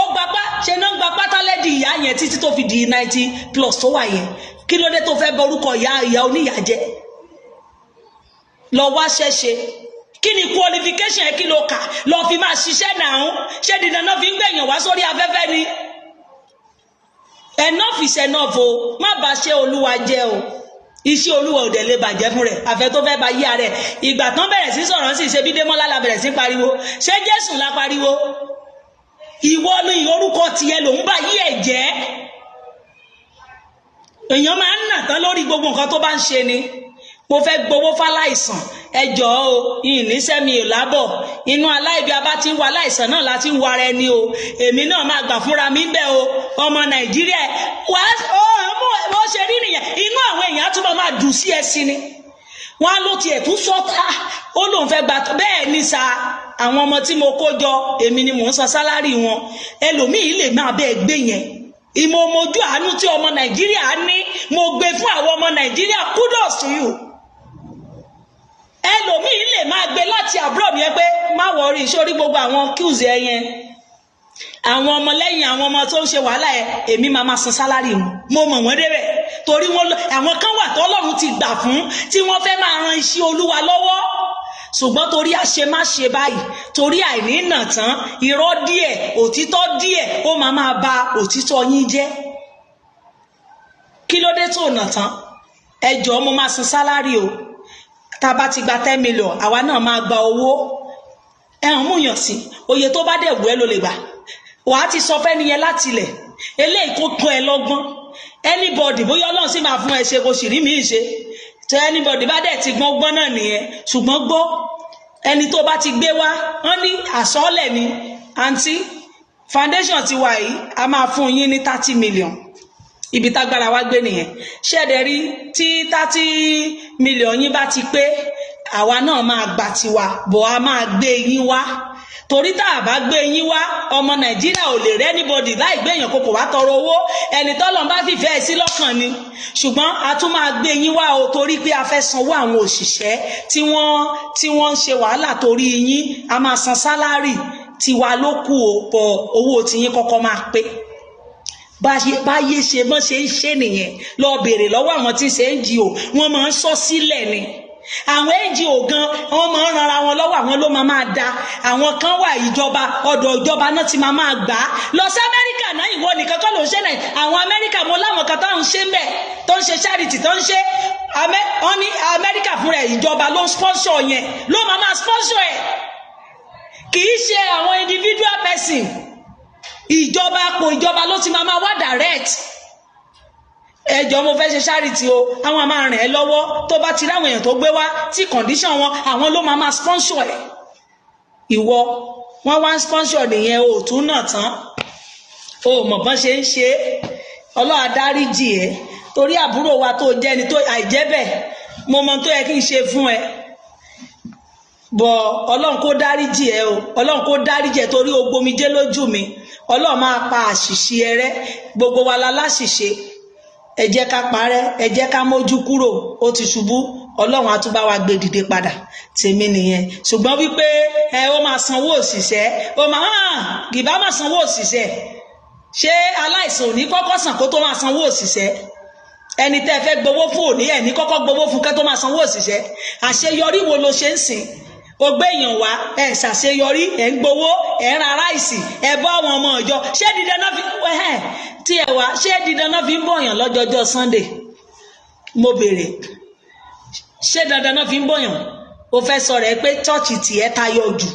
ó gbapá ṣe náà gba pátá lẹ́dí ìyá yẹn títí tó fi di 90+ tó wà yẹn? Kí ló dé tó fẹ́ borúkọ ìyá ìyá oníyà jẹ́? Lọ wá ṣẹ́ṣe. Kí ni qualification ẹ? Kí ló kà lọ fi máa ṣiṣẹ́ náà? Ṣé dídán náà fi ń gbẹ̀yàn wá sórí afẹ́fẹ́ ni? Enough is enough o. Má bàa ṣe Olúwa jẹ́ o. Iṣẹ́ Olúwa ò dẹ̀ lè bàjẹ́ fún rẹ̀, àfẹ́ tó fẹ́ bá yí ara ẹ̀. Ìgbà tán bẹ̀rẹ̀ sí sọ̀rọ̀ sí, ṣe bí Démọ́lá la bẹ̀rẹ̀ sí pariwo? Ṣé Jésù la pariwo? Ìwọ ni orúkọ tiẹ̀ lòún bá yí ẹ̀ jẹ́. Èèyàn máa ń nà tán lórí gbogbo nǹkan tó bá ń ṣe ni. Mo fẹ́ gbowó fáláìsàn, ẹ jọ̀ọ́ o, ìníṣẹ́ mi ò lábọ̀. Inú aláìbí abá ti ń wo aláìsàn náà láti ń wo ara ẹni o. Èmi náà máa gbà fúnra mi bẹ́ẹ̀ o. Ọmọ Nàìjíríà wàá ó ṣe rí nìyẹn. Inú àwọn èèyàn á túbọ̀ máa dùn sí ẹ sí ni. Wọn á ló tiẹ̀ tún sọ́ta, ó lóun fẹ́ gbà bẹ́ẹ̀ ni sa. Àwọn ọmọ tí mo kó jọ, èmi ni mò ń san salary wọn. Ẹlòmíì lè máa bẹ́ẹ̀ gbé yẹn. Ìmọ̀ omojú àánú tí ọmọ Nàìjíríà ní, mo gbé fún àwọn ọmọ Nàìjíríà. Kudos to you. Ẹlòmíì lè máa gbé láti abroad yẹn pé má worry, sórí gbogbo àwọn queues ẹ yẹn, àwọn ọmọlẹ́yìn, àwọn ọmọ tó ń ṣe wàhálà ẹ, èmi máa máa san salary wọn. Mo mọ̀ wọ́n débẹ̀ torí wọ́n àwọn kan wà tọ́lọ́run ti gbà fún, tí wọ́n fẹ́ máa ran iṣẹ́ Olúwa lọ́wọ́, ṣùgbọ́n torí àṣemáṣe báyìí, torí àìní nà tán, irọ́ díẹ̀, òtítọ́ díẹ̀, ó máa máa ba òtítọ́ yín jẹ́. Kí ló dé tó nà tán? Ẹ jọ̀ọ́, mo máa san salary o. Tá a bá ti gba 10 million, àwa náà máa gba owó ẹ̀hún múyàn sí. Oye tó bá dẹ̀ wù ẹ́ ló lè gbà. Wàá ti sọ fẹ́ni yẹn láti ilẹ̀. Eléyìí kó tán ẹ lọ́gbọ́n. Anybody, bóyá Ọlọ́run sì máa fún ẹ ṣe, kó sì rí mi ṣe tẹ. Anybody bá dẹ̀ ti gbọ́n gbọ́n náà nìyẹn. Ṣùgbọ́n gbọ́, ẹni tó bá ti gbé wá, wọ́n ní àsọ́ọ̀lẹ̀ ni. Àǹtí, foundation ti wà yìí, a máa fún yín ní 30 million. Ibi tágbára wa gbé nìyẹn. Ṣẹ́ẹ̀dẹ̀ rí, tí 30 million yín bá ti pé, àwa náà máa gbà tiwa bọ̀, a máa gbé yín wá, torí tá a bá gbé yín wá, ọmọ Nàìjíríà ò lè rẹ́ anybody láì gbé èèyàn kókò wá tọrọ owó. Ẹni tọ́lọ́n bá fìfẹ́ ẹ̀ sí lọ́kàn ni. Ṣùgbọ́n a tún máa gbé yín wá o, torí pé a fẹ́ sanwó àwọn òṣìṣẹ́ tí wọ́n ń ṣe wàhálà torí yín. A máa san salary tiwa ló kù o, pọ̀ owó tiyín kọ́kọ́ máa pé. Báyé ṣe bọ́n ṣe ń ṣe nìyẹn. Lọ bèrè lọ́wọ́ àwọn tí ń ṣe NGO, wọ́n máa ń sọ sílẹ̀ ni. Àwọn NGO gan, wọ́n máa ń ranra wọn lọ́wọ́. Àwọn ló máa máa da. Àwọn kan wà, ìjọba, ọ̀dọ̀ ìjọba náà ti máa máa gbà á. Lọ sí Amẹ́ríkà náà, ìwọ nìkan kọ́ ló ń ṣe náà. Àwọn Amẹ́ríkà, mo láwọn kan tó ń ṣe ń bẹ̀, tó ń ṣe charity, tó ń ṣe. Wọ́n ní Amẹ́ríkà fúnra ẹ̀, ìjọba ló ń sponsor yẹn, ló máa máa sponsor ẹ̀. Kì í ṣe àwọn individual person. Ìjọba, àpò ìjọba ló ti máa máa wá direct. Ẹjọ́, mo fẹ́ ṣe charity o. Àwọn máa ràn ẹ́ lọ́wọ́. Tó bá ti ráwọn èèyàn tó gbé wá tí condition wọn, àwọn ló máa máa sponsor ẹ̀. Ìwọ, wọ́n wá ń sponsor nìyẹn o, tún náà tán o mọ̀ bọ́n ṣe ń ṣe é. Ọlọ́run adáríjì ẹ́. Torí àbúrò wa tó jẹ́ ni tó àìjẹ́ bẹ́ẹ̀, mo mọ tó yẹ kí n ṣe fún ẹ bọ̀. Ọlọ́run kó dáríjì ẹ o, Ọlọ́run kó dáríjì ẹ, torí o gbomijé lójú mi. Ọlọ́run máa pa àṣìṣe ẹ rẹ́. Gbogbo wa la láṣìṣe. Ẹ jẹ́ ká parẹ́, ẹ jẹ́ ká mójú kúrò. Ó ti ṣubú, Ọlọ́run á tún bá wa gbé dìde padà. Tèmi nìyẹn. Ṣùgbọ́n wípé ẹ ó máa sanwó òṣìṣẹ́, ó máa hàn kìbá máa sanwó òṣìṣẹ́. Ṣé aláìsàn ò ní kọ́kọ́ sàn kó tó máa sanwó òṣìṣẹ́? Ẹni tẹ́ ẹ fẹ́ gbowó fún òní, ẹ̀ ní kọ́kọ́ gbowó fún kẹ́ tó máa sanwó òṣìṣẹ́. Àṣeyọrí wo ló ṣe ń sìn? O gbé èèyàn wá, ẹ ṣàṣeyọrí, ẹ ń gbowó, ẹ ń ra ráìsì, ẹ bọ́ àwọn ọmọ ìjọ. Ṣé dídán náà fi ẹ tí ẹ wá? Ṣé dídán náà fi ń bọ̀yàn lọ́jọ́jọ́ Sunday? Mo béèrè, ṣé dandan náà fi ń bọ̀yàn? O fẹ́ sọ rẹ̀ pé church tiẹ̀ tayọ jù.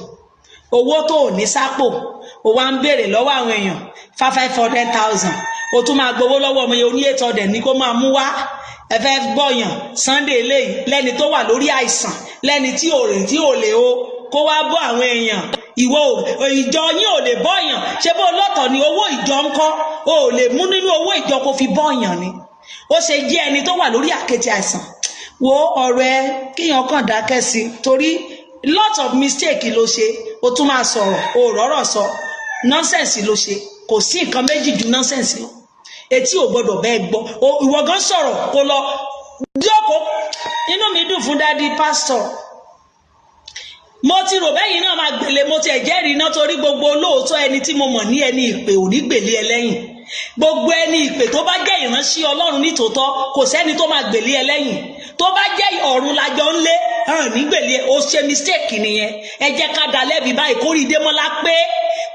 Owó tó ò ní sápò, o wá ń béèrè lọ́wọ́ àwọn èèyàn 500,000. O tún máa gbowó lọ́wọ́ ọmọ yẹn oní 800 ní kó máa mú wá. Ẹ fẹ́ gbọ̀yàn Sunday eléyìí, lẹ́ni tó wà lórí àìsàn, lẹ́ni tí ò rìn, tí ò lè o kó wá bọ́ àwọn èèyàn. Ìwọ ìjọ yín ò lè bọ́yàn. Ṣé bó lọ́tọ̀ ni owó ìjọ ń kọ́? O ò lè mú nínú owó ìjọ kó fi bọ́yàn ni. Ó ṣe jẹ́ ẹni tó wà lórí àkẹ́tì àìsàn. Wo ọ̀rọ̀ ẹ, kíyàn kàn dákẹ́ sí i, torí lot of mistake ló ṣe. O tún máa sọ̀rọ̀, o rọ́rọ̀ sọ. Nonsense ló ṣe. Kò sí nǹkan méjì ju nonsense lọ. Etí ò gbọdọ̀ bẹ́ẹ̀ gbọ́. Ìwọ gan sọ̀rọ̀ kó lọ jókòó. Inú mi dùn fún daddy pastor. Mo ti rò bẹ́yìn náà máa gbèlè. Mo ti ẹ̀jẹ̀rìí iná, torí gbogbo olóòótọ́ ẹni tí mo mọ̀ ní ẹni ìpè ò ní gbèlè ẹ lẹ́yìn. Gbogbo ẹni ìpè tó bá jẹ́ ìránṣẹ́ Ọlọ́run nítòótọ́, kò sẹ́ni tó máa gbèlè ẹ lẹ́yìn. Tó bá jẹ́ ọ̀run lajọ ń lé hàn ní gbèlè ẹ. Ó ṣe mistake nìyẹn. Ẹ jẹ́ ká dá lẹ́bi báyìí, kó rí Démọ́lá pé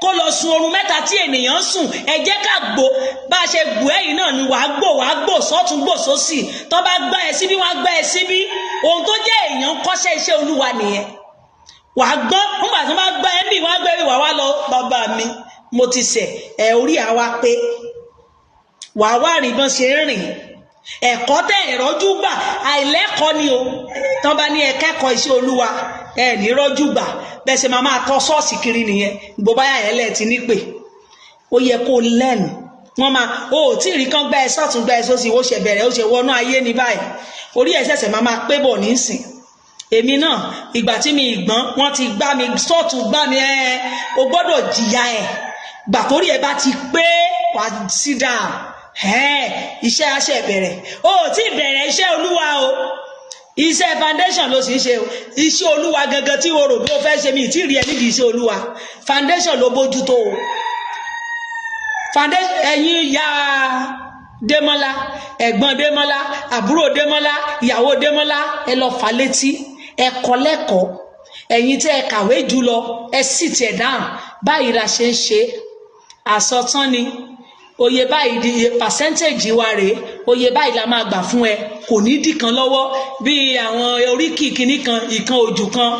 kó lọ sun oorun 3 tí ènìyàn ń sùn. Ẹ jẹ́ ká gbó bá a ṣe gbó ẹ̀yìn náà ni wàá gbó, wàá gbó sọ́tún, gbó sósì. Tó bá gbá ẹ síbí, wàá gbá ẹ síbí. Ohun tó jẹ́ èèyàn kọ́ṣẹ́ iṣẹ́ Olúwa nìyẹn. Wàá gbọ́n nígbà tó bá gbá ẹ bí, wàá gbé wàá wá lọ, "Bàbá mi, mo ti ṣẹ̀ ẹ." Orí àwa pé wàá wá rìn bọ́n ṣe ń rìn. Ẹ̀kọ́ tẹ̀ ìrọ́jú gbà, àìlẹ́kọ̀ọ́ ni o. Tán bá ní ẹ kẹ́kọ̀ọ́ iṣẹ́ Olúwa, ẹ ní rọ́jú gbà. Bẹ́ẹ̀ ṣe máa máa tọ́ ṣọ́ọ̀ṣì kiri nìyẹn. Gbogbo báyà ẹ̀ lẹ́ẹ̀ ti nípè, ó yẹ kó lẹ́nu wọ́n máa o ò tí ì rí kán gbá ẹ sọ́tún, gbá ẹ sósì. Ó ṣe bẹ̀rẹ̀, ó ṣe wọnú ayé ní báyìí. Orí ẹ̀ ṣẹ̀ṣẹ̀ máa máa pé bọ̀ nísìn. Èmi náà, ìgbà tí mi ìgbọ́n, wọ́n ti gbá mi sọ́ọ̀tún, gbá mi. Ẹ o gbọ́dọ̀ jìyà ẹ̀. Gbà torí ẹ bá ti pé, wàá sit down. Iṣẹ́ aṣẹ bẹ̀rẹ̀. O ò tí ì bẹ̀rẹ̀ iṣẹ́ Olúwa o. Iṣẹ́ foundation ló sì ń ṣe o. Iṣẹ́ Olúwa gangan tí o rò bí o fẹ́ ṣe, mi ì tí ì rí ẹ nídìí iṣẹ́ Olúwa. Foundation ló bójútó o, foundation. Ẹ̀yin ya Démọ́lá, ẹ̀gbọ́n Démọ́lá, àbúrò Démọ́lá, ìyàwó Démọ́lá, ẹ lọ fà létí, ẹ kọ́ lẹ́kọ̀ọ́. Ẹ̀yin tẹ́ ẹ kàwé jù lọ, ẹ sì tẹ̀ dáhùn. Báyìí la ṣe ń ṣe. Àsọtán ni oye báyìí di iye percentage wa rèé, oye báyìí la máa gbà fún ẹ. Kò ní dì kan lọ́wọ́ bí àwọn oríkì kìíní kan, ìkan ojú kan.